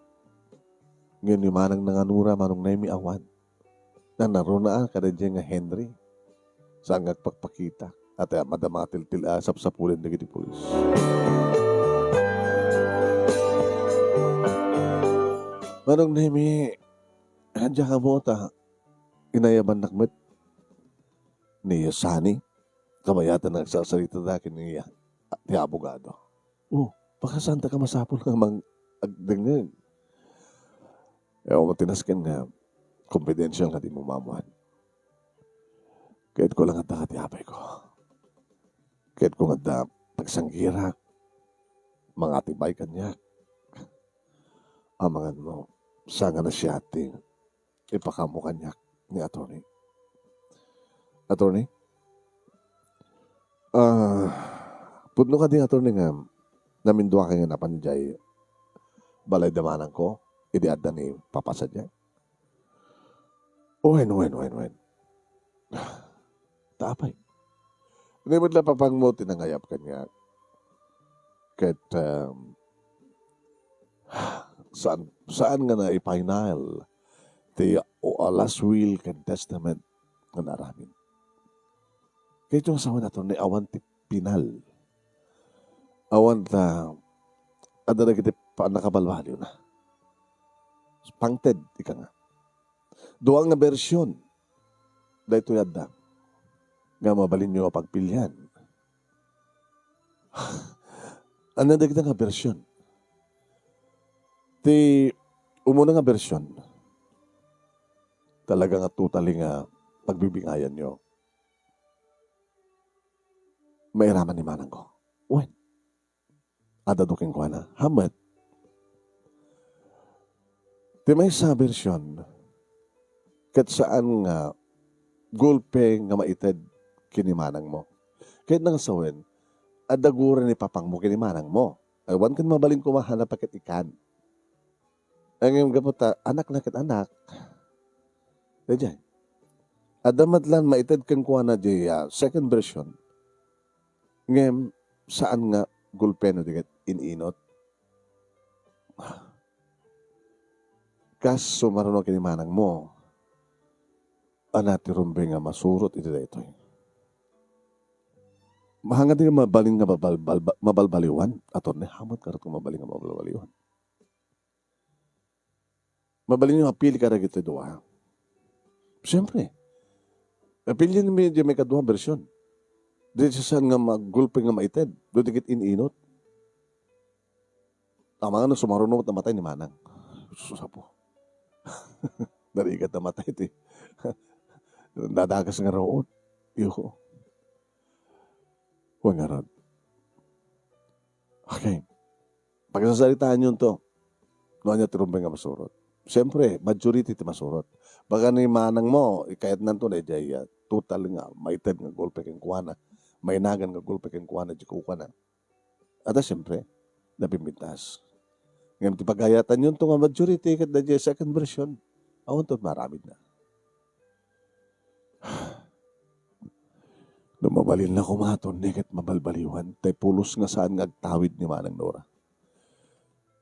Ngem ni manang nanganura, Manong Nemi, awan. Nanaruna a kadaydiay nga Henry. Saan nga agpakpakita. Ata madamatiltil a sapsapulen dagiti pulis. Manong Nemi, diak ammo ta inayabannak met ni Sani. Kabayatan nga agsarsarita da ken ni ti abogado. Oh, pakasanta ka masapul nga mang-, agdengngeg. Awan ti nasken nga confidential nga di mo maammuan. Kayatko lang adda ka ti apayko. Kayatko nga adda pagsanggirak, mangatibay kaniak. Amangan mo, saan nga nasia ti ipakaammo kaniak ni attorney. Attorney? Ah, pudno kadi, attorney, nga naminduakay nga napan idiay balay da manangko, idi adda ni papa sadiay? Wen, wen, wen, wen. Ta apay? Ni met la papangmo ti nangayab kaniak. Ket, um, saan, saan nga naipainal ti, o, a last will ken testament nga naaramid. Kay iti nga sawen, attorney, awan ti pinal. Awan ta, adda dagiti pannakabalbaliwna. Pangted, ika nga. Dua nga bersyon. Daytoy adda nga mabalinyo a pagpilian. Ania dagita nga bersyon? Ti umuna nga bersyon, talaga nga totally nga pagbibingayanyo. Mairaman ni manangko. Wen. Adda do kenkuana. Hammet. Ti maysa a bersyon, ket saan nga gulpe nga maited ken ni manangmo. Ket nang sawen, adda gura ni papangmo ken ni manangmo. Awan ken mabalin koma hanap ket ikan. Ngem gapu ta anak na ket anak. Daydiay. Adda met lan maited kenkuana diay, ah, second version. Ngem saan nga gulpeno di ket in-inot. Kas sumaruno ken ni manangmo, ania ti rumbeng nga masurot iti daytoy? Mahangan di mabalin nga mabal-, bal-, mabalbaliwan, attorney, hamut karot nga mabalin nga mabalbaliwan. Mabalin nga apili kadagiti dua. Siyempre, apilienmi diay maikadua a bersyon. Di saan nga maggulpe nga maited, no di ket in-inot. Amangan no sumaruno met a matay ni manang. Sus, Apo. Narigat a matay ti. Nadakas nga ruot. Iyo. Wen ngarud. Okay. Pagsasalitaanyonto no ania ti rumbeng nga masurot. Siyempre, majority ti masurot. Baka ni manangmo, ikayatnanto daydiay, ah, total nga maited nga gulpe kenkuana, mainagan nga gulpe kenkuana, di kukuana. Ata siyempre, napimpintas. Ngem ti pagayatanyonto nga majority ket daydiay second version, awanto maaramidna. No mabalinna koma, attorney, ket mabalbaliwan, tay pulos nga saan nga agtawid ni Manang Nora.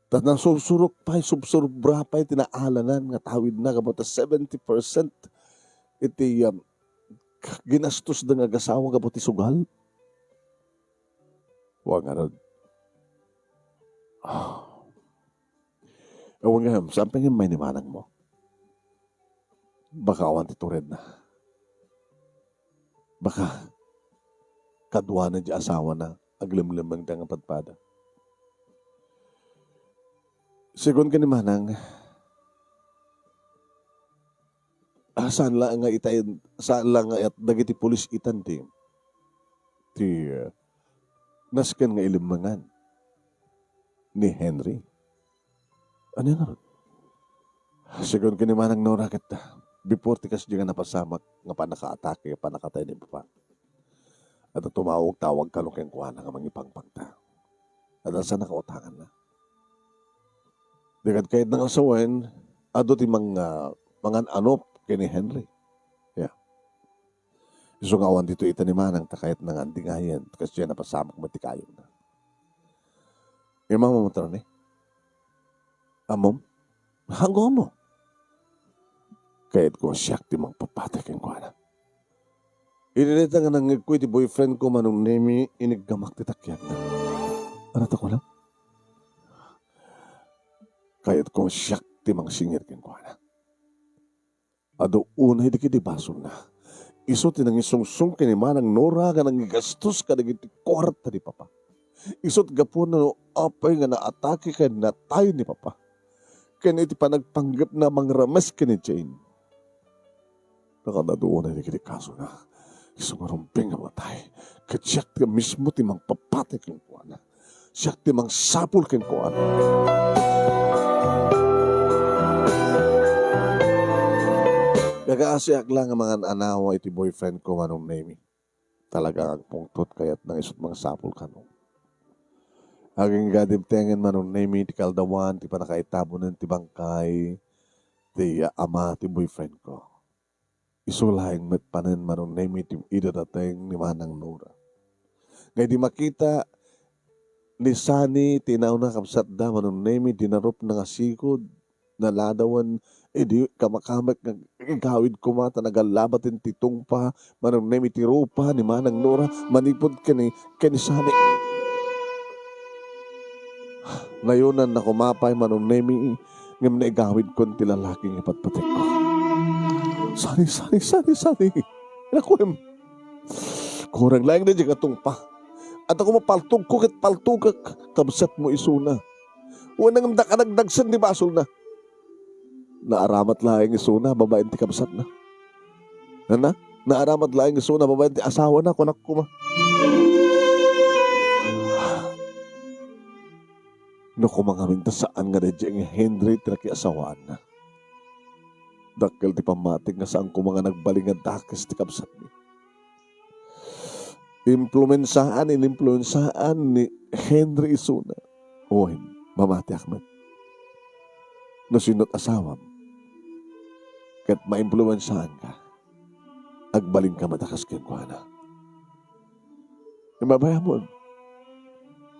Ta nasursurok pay, subsurbra pay ti naalanan nga tawidna, gapu ta seventy percent iti, um, ginastosda nga agasawa gapu ti sugal? Wen ngarud, wen nga, saan pay nga immay ni manangmo? Baka awan ti turedna. Baka kaduana diay asawana, aglemlemmengda nga padpada. Segun ken ni manang, ah, saan la nga ita-, saan la nga it-, dagiti pulis itan ti, ti, ah, nasken nga ilemmengan ni Henry. Ania ngarud? Segun ken ni manang Nora ket, before ti kasdi nga napasamak nga pannakaatake, pannakatay ni Papa, adda tumawag, tawag kano kenkuana nga mangipangpangta. Adda sa nakautanganna. Di kad kayatna nga sawen, adu ti mang-, ah, mangan-anop ken ni Henry. Yeah. Isu nga awan ditoy ita ni manang ta kayatna nga andingayen, kasdiay napasamak met ti kayogna. Imam mo, Tony? Ammom? Haanko ammo. Kayatko a siak ti mangpapatay kenkuana. Idi dayta nga nangngegko iti boyfriend ko, Manong Nemi, iniggamak ti takiagna. Ania ti kunam? Kayatko a siak ti mangsingir kenkuana. Adu unay dagiti basolna. Isu ti nangisungsong ken ni Manang Nora nga nangigastos kadagiti kuarta ni Papa. Isu ti gapuan no apay nga naatake ken natay ni Papa. Ken iti panagpanggepna a mangrames ken ni Jane. Nakadadu unay dagiti kasona. Isu nga rumbeng nga matay. Ket siak ti mismo ti mangpapatay kenkuana. Siak ti mangsapul kenkuana. Nagaasiak la nga mangan-anawa iti boyfriend ko, Manong Nemi. Talaga nga agpungtot, kayatna nga isut' mangsapul kano. Agingga dimtengen, Manong Nemi, ti kaaldawan ti pannakaitabunen ti bangkay ti ama ti boyfriend ko. Isu laeng met panen, Manong Nemi, ti idi dateng ni Manang Nora. Nga idi makita ni Sani ti inaona kabsatda, Manong Nemi, dinarupna nga sigud, naladawen, idi kamakamek nga igawid koma ta nagallabiten ti tungpa, Manong Nemi, ti rupa ni Manang Nora manipud ken ni, ken ni Sani. Nayonanna koma pay, Manong Nemi, ngem naigawidkon ti lalaki nga ipatpatekko. Sani, Sani, Sani, Sani. Nakuem. Kurang laeng daydiay nga tungpa. Adda koma paltogko ket paltogek, kabsatmo isuna. Wen, ngem dakayo dagsen ti basolna. Naaramat laeng isuna babaen ti kabsatna. Nana? Naaramat laeng isuna babaen ti asawana, kunak koma. No koma ngamin ta saan nga daydiay nga Henry ti nakiasawaanna. Dakkel ti pammatik nga saan koma nga nagbalin nga dakes ti kabsatmi. Impluensaan, inimpluensaan ni Henry isuna. Wen, mamatiak met. No sino't asawam, ket maimpluensaanka, agbalinka met a kas kenkuana. Ibabayamon.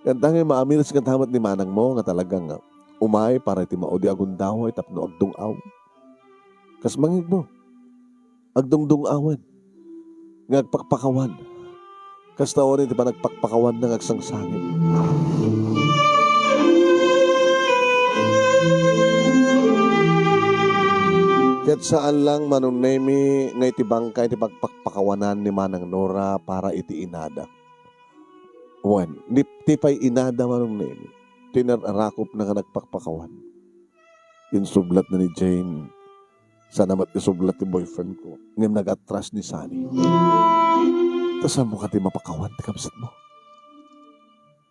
Kanta nga maamiles nga tamat ni manangmo nga talagang, ah, umay para iti maudi a gundaway tapno agdung-aw. Kas mangngegmo, agdungdung-awen nga agpakpakawan. Kasta wen iti panagpakpakawanna nga agsangsangit. Ket saan lang, Manong Nemi, nga iti bangkay ti pagpakpakawanan ni Manang Nora para iti inada. Wen, ni, ti pay inada, Manong Nemi, ti nar-arakupna nga nagpakpakawan. Insublatna ni Jane, sana met isublat ti boyfriend ko, ngem nagatras ni Sunny. Ta saanmo kadi mapakawan ti kabsatmo?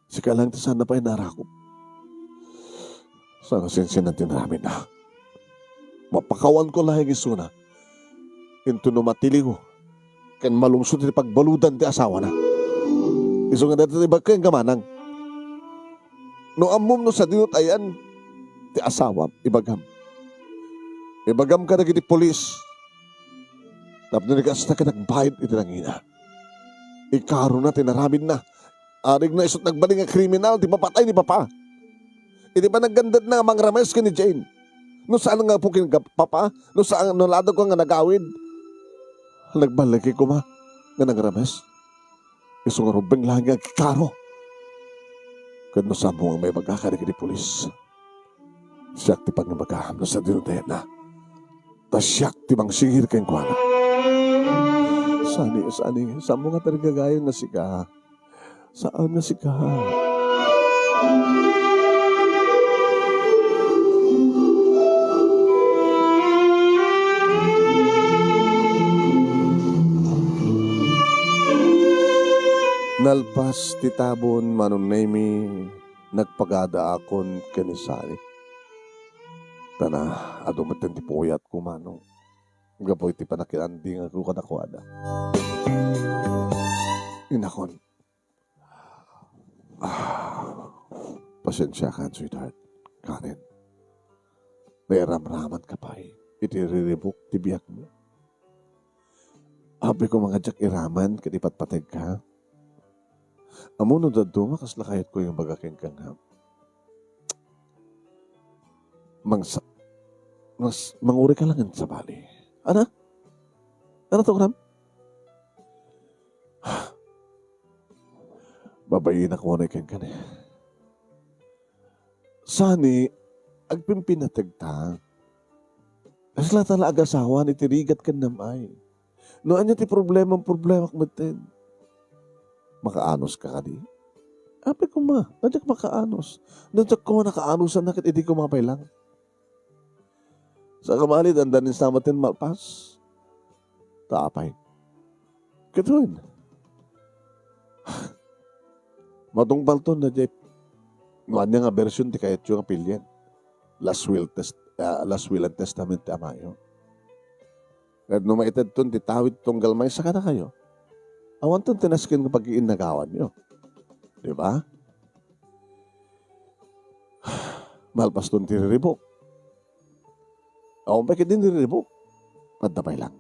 Sika lang ti saanna pay narakup. Saan a sinsinan ti inaramidna? Mapakawanko laeng isuna. Intono matiliw ken malungsot iti pagbaludan ti asawana. Isu nga dayta ti ibagak kenka, manang. No ammom no sadino ti ayan ti asawam, ibagam. Ibagam kadagiti pulis tapno ni kasta ket agbayad iti nangina. Ikarona ti inaramidna. Arigna isu ti nagbalin nga kriminal ti ipapatay ni Papa. Iti panaggandetna nga mangrames ken ni Jane. No saan nga apo ken ga-, Papa, no saan, no ladawka nga nagawid, Nagballigay koma nga nangrames. Isu nga rumbeng laeng nga agkikaro. Ket no saan mo nga maibaga kadagiti pulis, siak ti pangibagam no sadino ti ayatna. Ta siak ti mangsingir kenkuana. Sani, Sani, saan mo nga tarigagayon nga sika? Saan nga sika? Nalpas ti tabon, Manong Nemy, nagpagadaakon ken ni Sani. Tana, adu metten ti puyatko, Manong. Gapu iti panakiandingko kadakuada. Inakon. Ah, pasensiakan, sweetheart. Karen, nairamramanka pay iti riribuk ti biagmo. Apay koma nga diak iraman ket ipatpategka. Ammom no dadduma, kasla kayatko nga ibaga kenka nga mangsa-, mas-, mangurika laeng sabali. Ana? Ana to, Ram? Babaienak unay kenka ni. Sani, agpimpinategta. Kasla ta la agasawa iti rigat ken nam-ay. No ania ti problemam, problemak metten. Makaanuska kadi? Apay koma, no diak makaanos. No diak koma nakaanosan ket idi koma pay lang. Sakabali, dandani sa metten malpas. Ta apay? Ket wen, matungpalton daydiay, no ania nga version ti kayatyo nga pilien. Last will test-, ah, last will and testament ti amayo. Ket no maitedton ti tawid tunggal maysa kadakayo, awanton ti nasken nga pagkiinnagawanyo. Di ba? Malpaston ti riribuk. Awan pay ketdi riribuk. Adda pay lang.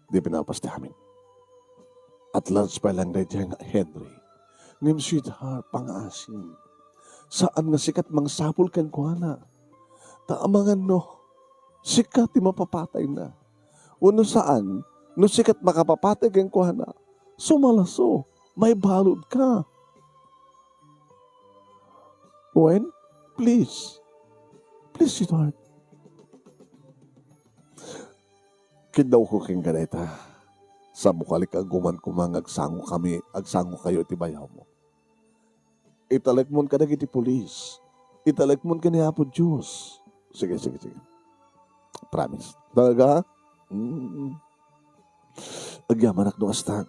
Di pinalpas ti amin. At large pay lang daydiay nga Henry. Ngem, sweetheart, pangaasim. Saan nga sika ti mangsapul kenkuana. Ta amangan no sika ti mapapatayna. Wenno saan, no sika ti makapapatay kenkuana, sumalaso, maibaludka. Wen, please. Please, sweetheart. Kiddawko kenka dayta. Sabali, agumam koma nga agsangokami, agsangokayo iti bayawmo. Italekmon kadagiti pulis. Italekmon ken ni Apo Dios. Sige, sige, sige. Promise. Talaga? Mm. Agyamanak no kasta.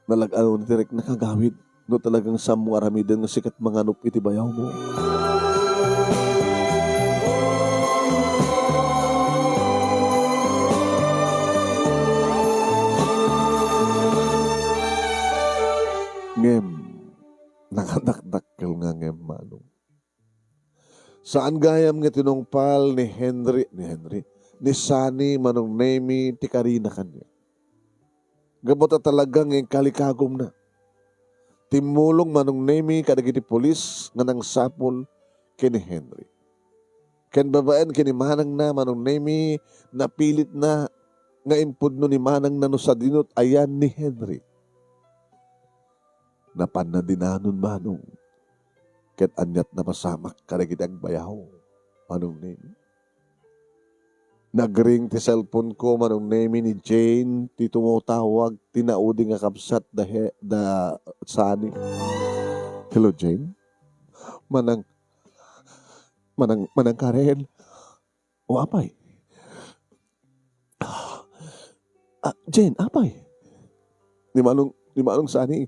Nalag-ano ti riknak a gawid no talagang saanmo aramiden nga sika ti manganup iti bayawmo. Ngem, nakadakdakkel nga ngem, Manong. Saan gayam nga tinungpal ni Henry, ni Henry, ni Sani, Manong Nemy, ti karina kaniak. Gapu ta talaga nga inkalikagumna. Timmulong Manong Nemy kadagiti pulis nga nangsapul ken ni Henry. Ken babaen ken ni manangna, Manong Nemy, napilitna nga impudno ni manangna no sadino ti ayan ni Henry. Napanna dinanon, Manong. Ket aniat napasamak kadagiti agbayaw, Manong Nemy. Nagring ti cellphone ko, Manong Nemy, ni Jane, ti tumutawag, ti naudi nga kabsat da he-, da Sani. Hello, Jane? Manang, manang, manang Karen? O apay? Ah, Jane, apay? Ni Manong, ni Manong Sani.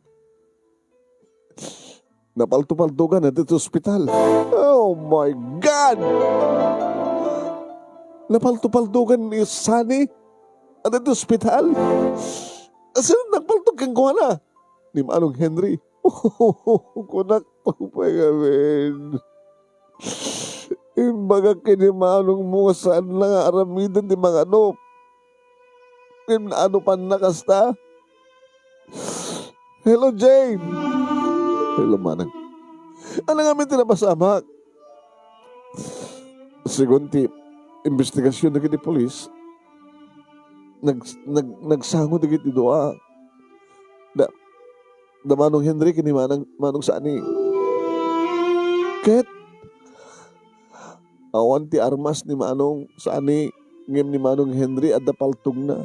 Napaltupaltugan na dito ospital. Oh my God! Napaltupaltugan ni Sani na dito ospital. Sino nagpaltog kenkuana? Ni Manong Henry. Kunak pagpagamin. Imbagak ken ni manongmo nga saan la nga aramiden ti manganup. Ngem naanupanna kasta. Hello, Jane. Hello, manang. Ania ngamin ti napasamak? Segun ti imbestigasion dagiti pulis, nag-, nag-, nagsango dagiti dua. Da, da Manong Henry ken ni Manang, Manong Sani. Ket awan ti armas ni Manong Sani, ngem ni Manong Henry adda paltogna.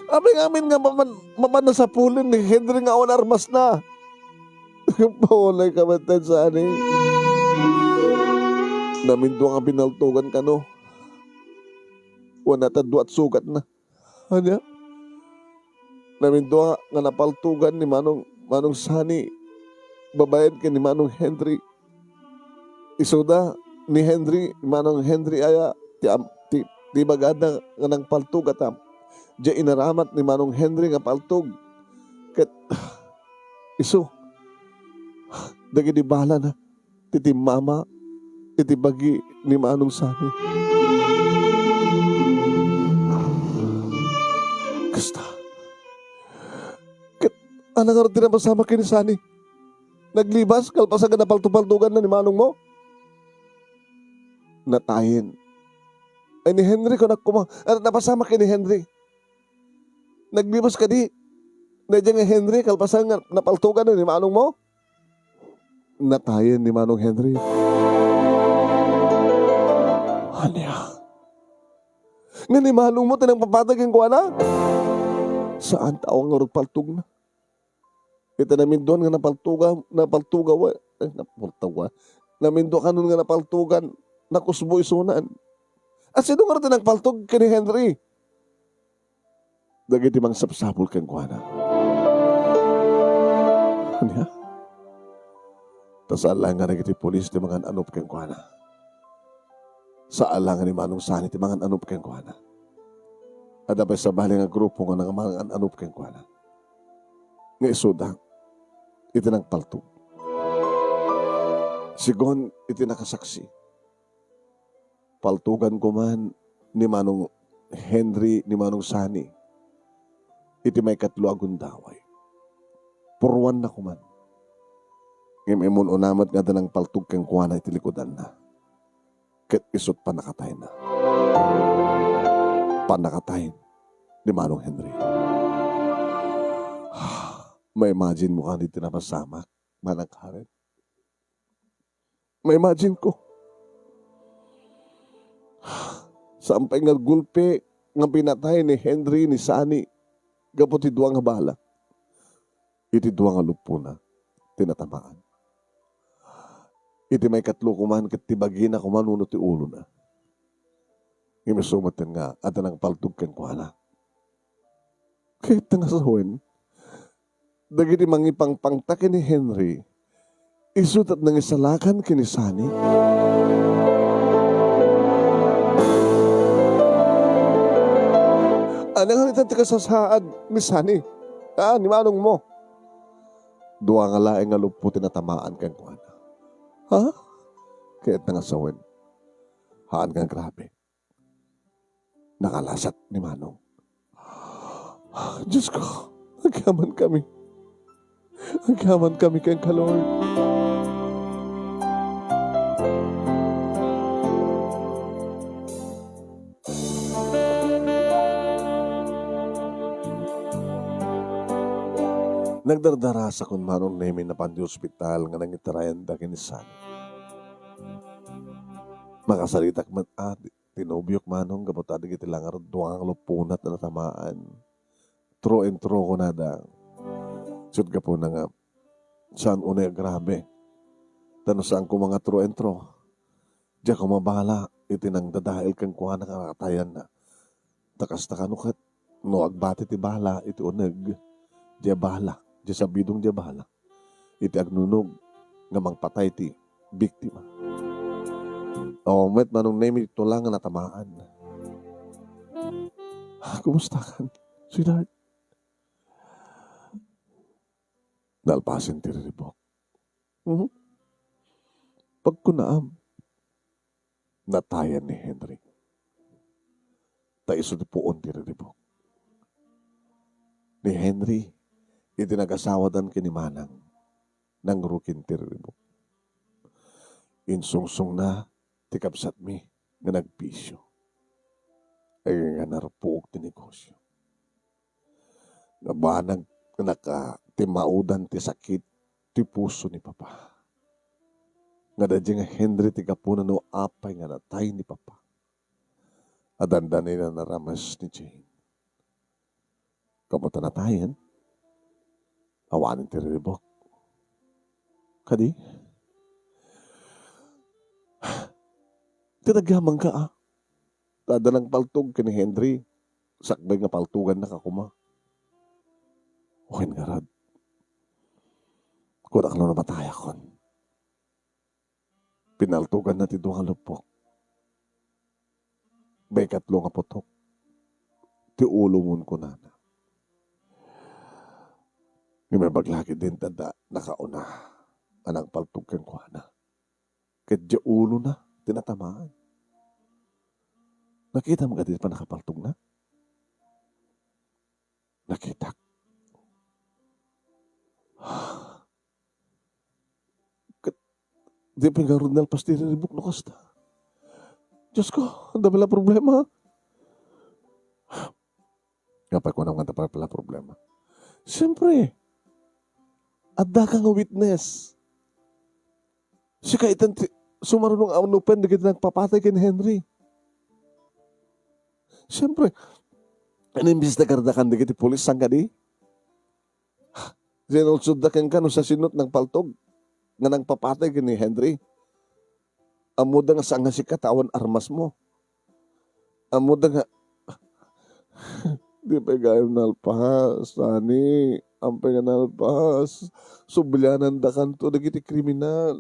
Amin-amin nga mapan, mapan nasapulen ni Henry nga awan armasna. Paunay ka met, Sani. Namindua nga binaltogan kano. Wen, ata dua ti sugatna. Ania? Namindua nga napaltogan ni Manong, Manong Sani, babaen ken ni Manong Henry. Isuda ni Henry, Manong Henry aya, ti am-, ti, ti ibagada nga nangpaltogatam. Diay inaramat ni Manong Henry nga paltog. Ket isu, dagiti balana, ti timmama iti bagi ni Manong Sani. Kasta. Ket ania ngarud ti napasamak ken ni Sani? Naglibas kalpasan nga napaltopaltoganna ni manongmo? Natayen. Ay, ni Henry, kunak koma, ania napasamak ken ni Henry? Naglibas kadi daydiay nga Henry kalpasan nga napaltoganna ni manongmo? Natayen ni Manong Henry. Ania? Nga ni manongmo ti nangpapatay kenkuana? Saan, ta awan ngarud paltogna. Iti namindua nga napaltoga, napaltoga, wa-, eh, napaltoga. Namindua kanon nga napaltogan, nakusbo isunan. A, sino ngarud ti nangpaltog ken ni Henry? Dagiti mangsapsapul kenkuana. Ania? Ta saan laeng nga dagiti pulis ti mangan-anup kenkuana. Saan laeng nga ni Manong Sani ti mangan-anup kenkuana. Adda pay sabali nga grupo nga nang-, mangan-anup kenkuana. Nga isuda, iti nangpaltog. Segun iti nakasaksi, paltogan koman ni Manong Henry ni Manong Sani iti maikatlo a gundaway. Puruanna koman. Ngem immun-una met nga adda nangpaltog kenkuana iti likudanna. Ket isut' pannakatayna. Pannakatay ni Manong Henry. Ma-imagine mo kadi ti napasamak, Manang Karen? Ma-imagine ko. Saan pay nga gulpi nga pinatay ni Henry ni Sani gapu ti dua nga bala. Iti dua nga luppona ti natamaan. Iti maikatlo koman ket ti bagina koman wenno ti ulona. Ngem isu metten nga adda nangpaltog kenkuana. Ket nga sawen, dagiti mangipangpangta ken ni Henry, isu ti nangisalakan ken ni Sani. Ania ngarud ti kasasaad ni Sani? Ah, ni manongmo. Dua nga laeng nga luppo ti natamaan kenkuana. Ha? Ket nga sawen. Haan nga grabe. Nakalasat ni Manong. Diyos ko, agyamankami. Agyamankami kenka, Lord. Nagdardarasakon, Manong Nemi, napan ti ospital nga nangitarayanda ken ni Sani. Makasaritak met a, ti nobiok, Manong, gapu ta dagiti la ngarud dua nga luppona ti natamaan. Through and through, kunada. Ket gapuna nga, saan unay a grabe. Ta no saan koma nga through and through, diak koma mabala iti nangdadael kenkuana nga nakatayanna. Ta kasta kano ket, no agbati ti bala iti uneg, diay bala, diay sabidong diay bala iti agnunog nga mangpatay ti biktima. Awan met, Manong Nemi, ti tula nga natamaan. Ah, kumustakan, sweetheart? Nalpasen ti riribuk. Mhm. Pagkunaam, natayan ni Henry. Ta isu ti puon ti riribuk. Ni Henry, iti nagasawadan ken ni Manang, nangrukin ti riribuk. Insungsongna ti kabsatmi nga nagbisio. Ay nga narpuog ti negosio. Nabanag naka ti maudan ti sakit ti puso ni Papa. Nga daydiay nga Henry ti gapuna no apay nga natay ni Papa. A dandanay nga narames ni Jane. Gapu ta natayen, awanen ti riribuk. Kadi? Ti nagyamanka, a. Ta adda nangpaltog ken ni Henry, sakbay nga paltogannaka koma. Wen ngarud, kunak no namatayakon. Pinaltoganna ti dua nga luppok. Baykatlo nga putok ti ulomon, kunana. Ngem imbag la ketdin ta adda nakauna a nangpaltog kenkuana. Ket diay ulona ti natamaan. Nakitam kadi pannakapaltogna? Nakitak. Ket di pay ngarud nalpas ti riribuk no kasta. Diosko, adda pay la problema. Apay kunam nga adda pay la problema? Siempre, addaka nga witness. Sika itan ti sumarunong a unupen dagiti nagpapatay ken Henry. Siempre, inimbestigarda kan dagiti pulis, saan kadi? Sinulsodda kenka no siasino ti nagpaltog nga nagpapatay ken ni Henry. Ammoda nga saan nga sika ta awan armasmo. Ammoda nga, di pay gayam nalpas, Tani. Ampay nga nalpas. Sublianandakanto dagiti kriminal.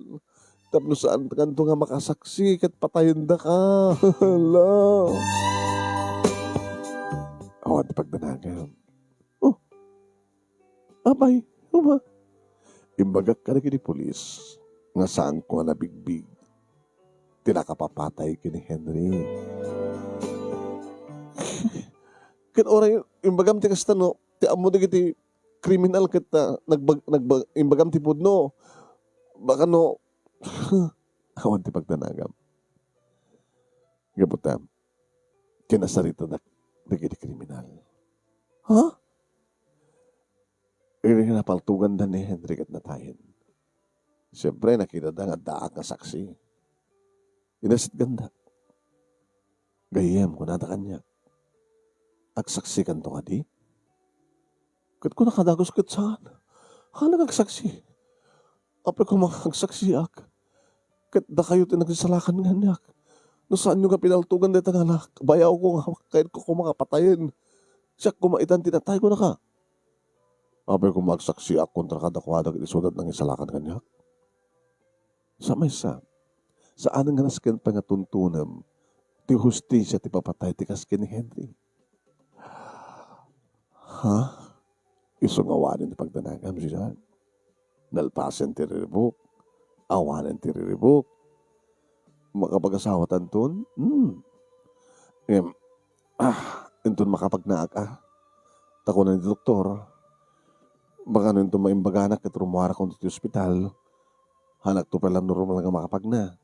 Tapno saankanto nga makasaksi ket patayendaka. Hala. Awan ti pagdanagam. Oh, apay, uma. Imbagak kadagiti pulis nga saanko nga nabigbig ti nakapapatay ken ni Henry. Ket uray imbagam ti kasta no, ti ammo dagiti kriminal ket, ah, nagbag-, nagbag-, imbagam ti pudno. Baka no, awan ti pagdanagam. Gapu ta, kinasaritadak dagiti kriminal. Ha? Idi napaltoganda ni Henry ket natayen. Siempre, nakitada nga addaak nga saksi. Inasitganda. Gayyem, kunada kaniak, "Agsaksikanto kadi?" Ket kuna kadagus ket saan. Haan nga agsaksi? Apay koma nga agsaksiak, ket dakayo ti nagsalakan kaniak. No saanyo nga pinaltogan dayta nga ala, bayawko nga kayatko koma nga patayen. Siak koma itan ti natay, kunaka. Apay koma agsaksiak kontra kadakuada ket isuda ti nangisalakan kaniak? Sa maysa, saan nga nasken pay nga tuntunem ti hustisia ti papatay ti kas ken ni Henry. Ha? Isu nga awanen ti pagdanagam, Susan. Nalpasen ti riribuk. Awanen ti riribuk. Makapagasawatanton? Hmm. Ngem, ah, inton makapagnaak, ah. Ta kuna ni doktor, baka no inton maimbaganak ket rummuarakon iti ospital, haanakto pay la normal nga makapagna.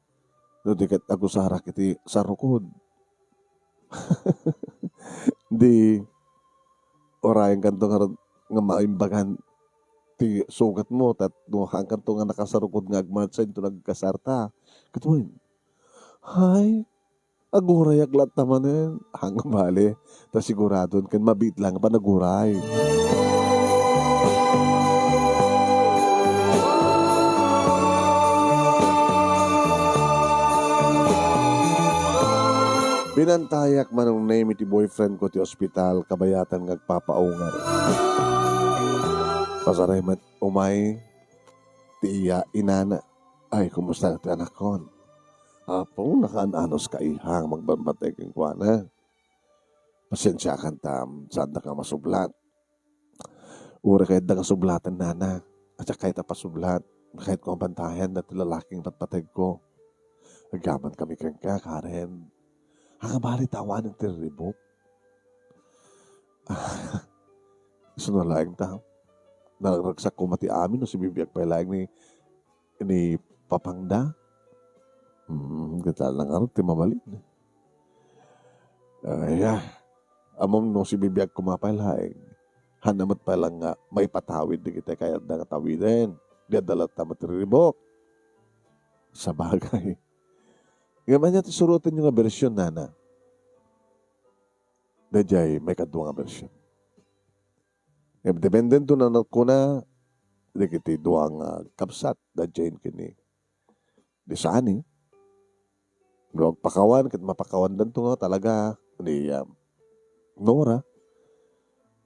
No di ket agusarak iti sarukod. Di, urayenkanto ngarud nga maimbagan ti sugatmo, ta no haankanto nga nakasarukod nga agmansa inton agkasarta. Ket wen, hay, agurayak latta manen. Haan nga bale, ta siguradon ken mabiit la nga panaguray. Binantayak, Manong Nem, iti boyfriend ko ti ospital, kabayatan nga agpapaungar. Pasarem met umay ti iya inana. Ay, kumusta ti anakkon? Apo, nakaan-anos ka, iha, nga magbambatay kenkuana. Pasensiakan ta, saandaka masublat. Uray kayatda nga sublaten, nana. At saka kayat a pasublat. Kayatko nga bantayan dati lalaki nga patpategko. Agyaman kami kenka, Karen. Haan nga bale ta awanen ti riribuk. Isu na laeng ta. Naragragsak koma ti amin no sibibiag pay laeng ni, ni papangda. Hmm, ket la ngarud ti mabalin. Ay, ah. Ammom no sibibiag koma pay laeng, haanna met pay lang nga maipatawid dagiti kayatda nga tawiden. Di adda latta met riribuk. Sabagay. Ngem ania ti surotenyo nga bersyon, nana? Daydiay maikadua nga bersyon. Ngem dependento na kuna dagiti dua nga kabsat, da Jane ken ni Sani. No agpakawan, ket mapakawandanto nga talaga ni, ah, Nora.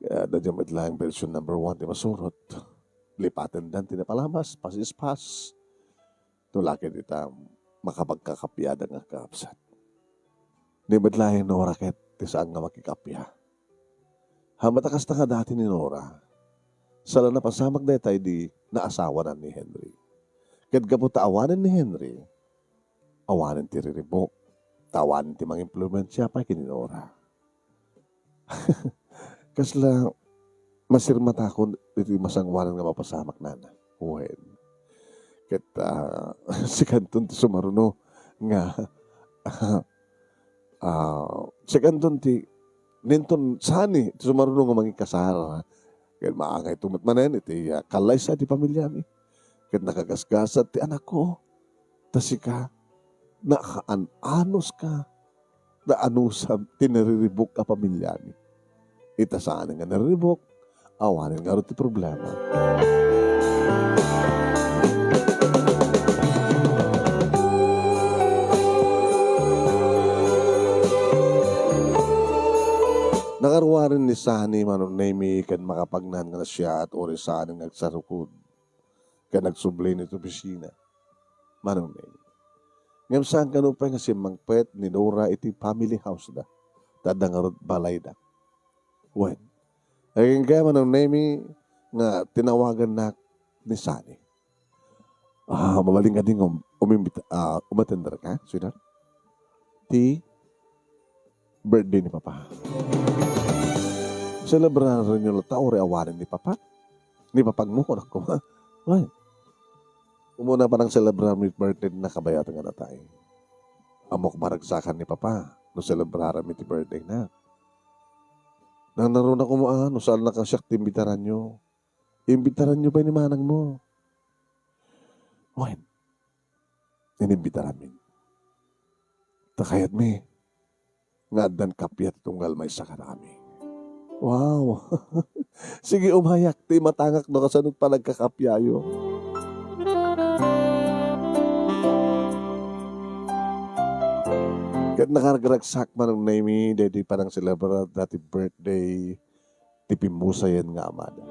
Kaya, daydiay met laeng bersyon number one ti masurot. Lipatendan ti napalabas, pasispas. No la ket ita, makapagkakapiada nga kakabsat. Ni met laeng Nora ket ti saan nga makikappia. Haanna ta kasta nga dati ni Nora. Saan la napasamak dayta idi naasawanan ni Henry. Ket gapu ta awanen ni Henry, awanen ti riribuk, ta awanen ti mangimpluensia pay ken ni Nora. Kasla masirmatakon iti masangoanan nga mapasamak, nana. Wen. Ket, ah, sikanton ti sumaruno nga, ah, sikanton ti, ninton sani ti sumaruno nga mangikasar. Ket maangayto met manen iti, ah, kallaysa ti pamiliami. Ket nakagasgasat ti anakko. Ta sika, naakan-anuska, naanusam ti nariribuk a pamiliami. Ita saan nga nariribuk, awanen ngarud ti problema. Nakaruaren ni Sani, Manong Nemi, ken makapagnan nga nasiat, uray saan nga agsarukod ken agsubli iti opisina. Manong Neng. Ngem saan kano pay nga simmangpet ni Nora iti family house da. Ta adda ngarud balayda. Wen. Agingga, Manong Nemi, nga tinawagannak ni Sani. Ah, mabalin kadi nga um-, umimbita-, ah, umattender ka, sweetheart? Ti birthday ni Papa. Selebraranyo latta uray awanen ni Papa? Ni Papagmo, kunak koma. Ay. Umuna pa nang selebrar mi birthday na kabayatan nga natay. Ammok maragsakan ni Papa no selebraran mi ti birthday na. Nangngaruna koma, ah, no saan na kasiak ti imbitaranyo. Imbitaranyo pay ni manangmo. Wen, inimbitaranmi. Ta kayatmi nga addan kappia ti tunggal maysa kadakami. Wow! Sige, umayak ti imatangak no kasano panagkakappiayo. Ket nakaragragsak, Manong Nemi, daydi panangselebrar dati birthday ti pimmusayen nga amada.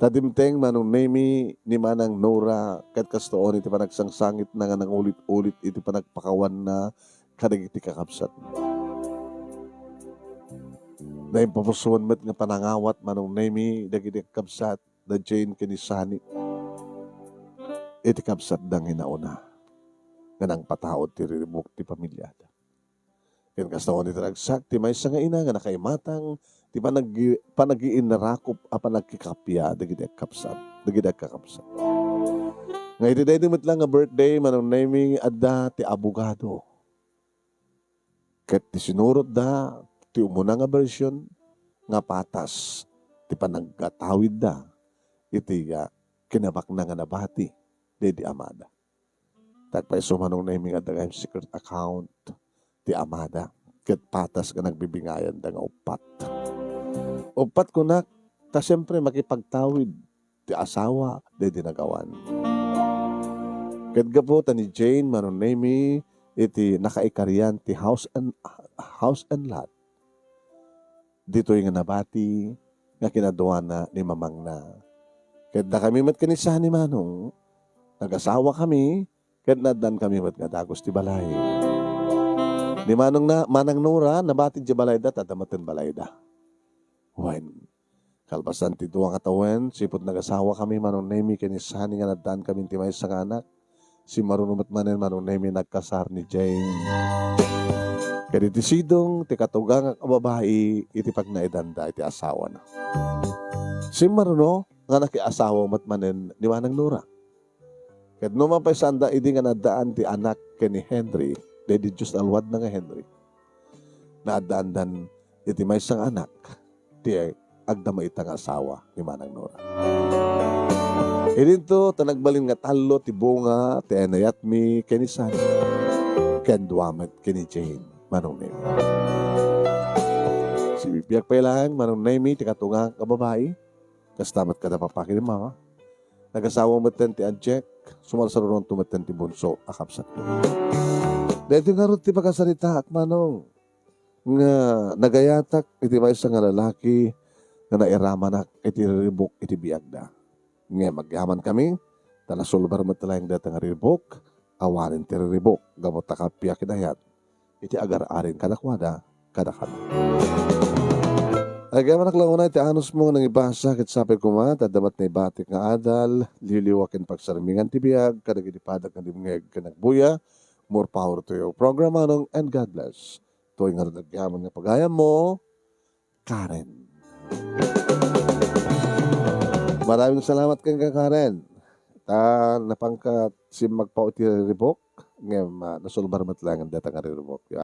Ta dimteng, Manong Nemi, ni Manang Nora, ket kastoon iti panagsangsangitna nga nangulit-ulit iti panagpakawanna kadagiti kakabsatna. Naimpapusuan met nga panangawat, Manong Nemi, dagiti kakabsat da Jane ken ni Sunny iti kabsatda nga inauna nga nangpataud ti riribuk ti pamiliada. Ken kasta, wen, iti ragsak ti maysa nga ina nga nakaimatang ti panaggi-, panagiinnarakop a panagkikappia dagiti agkabsat, dagiti agkakabsat. Nga iti daydi met la nga birthday, Manong Nemi, adda ti abogado. Ket ti sinurotda, ti umuna nga version, nga patas ti panaggatawidda iti, ah, kinabakna nga nabati daydi amada. Tagpayso, Manong Nemi, nga adda gayam secret account ti amada, ket patas nga nagbibingayanda nga uppat. Uppat kunak, ta siempre makipagtawid ti asawa daydi nagawan. Ket gapu ta ni Jane, Manong Nemi, iti nakaikarian ti house and, house and lot, ditoy nga nabati nga kinaduana ni mamangna. Ket dakami met ken ni Sunny, Manong, nagasawakami, ket naaddaankami met nga dagus ti balay. Ni Manong na, Manang Nora, nabati diay balayda, ta adda met ti balayda. Wen, kalpasan ti dua nga tawen, sipud nagasawakami, Manong Nemi, ken ni Sunny nga naaddaankami ti maysa nga anak, simmaruno met manen, Manong Nemi, nagkasar ni Jane. Ket iti sidong ti katugangak a babai iti pagnaedanda iti asawana. Simmaruno nga nakiasawa met manen ni Manang Nora. Ket no mapaisaanda idi nga naaddaan ti anak ken ni Henry, daydi Dios a luadna nga Henry. naaddaandan iti maysa nga anak ti agdama ita nga asawa ni Manang Nora. Idinto ta nagbalin nga tallo ti bunga ti inayatmi ken ni Sunny, ken dua met ken ni Jane, Manong Nemi. Sibibiag pay laeng, Manong Nemi, ti katungak nga babai, kasta met kada papa ken ni mama. Nagasawa metten ti adiak, sumarsaruronto metten ti bunso a kabsatko. Daytoy ngarud ti pakasaritaak, Manong, nga nagayatak iti maysa nga lalaki nga nairamanak iti riribuk iti biagda. Ngem agyamankami, ta nasulbar met laeng dayta nga riribuk, awanen ti riribuk, gapu ta kappia kinayat iti agar-arin kadakuada, kadakami. Agyamanak la unay ti anusmo nga nangibasa ket sapay koma ta adda met naibatik nga adal, liwliwa ken pagsarmingan ti biag kadagiti padak nga dimngeg ken agbuya. More power to your program, Manong, and God bless. Toy nga agyaman nga pagayammo, Karen. Maraming salamat kenka, Karen. Ta napangkat simmagpaw iti riribuk, ngem, ah, nasulbar met laeng dayta nga riribuk.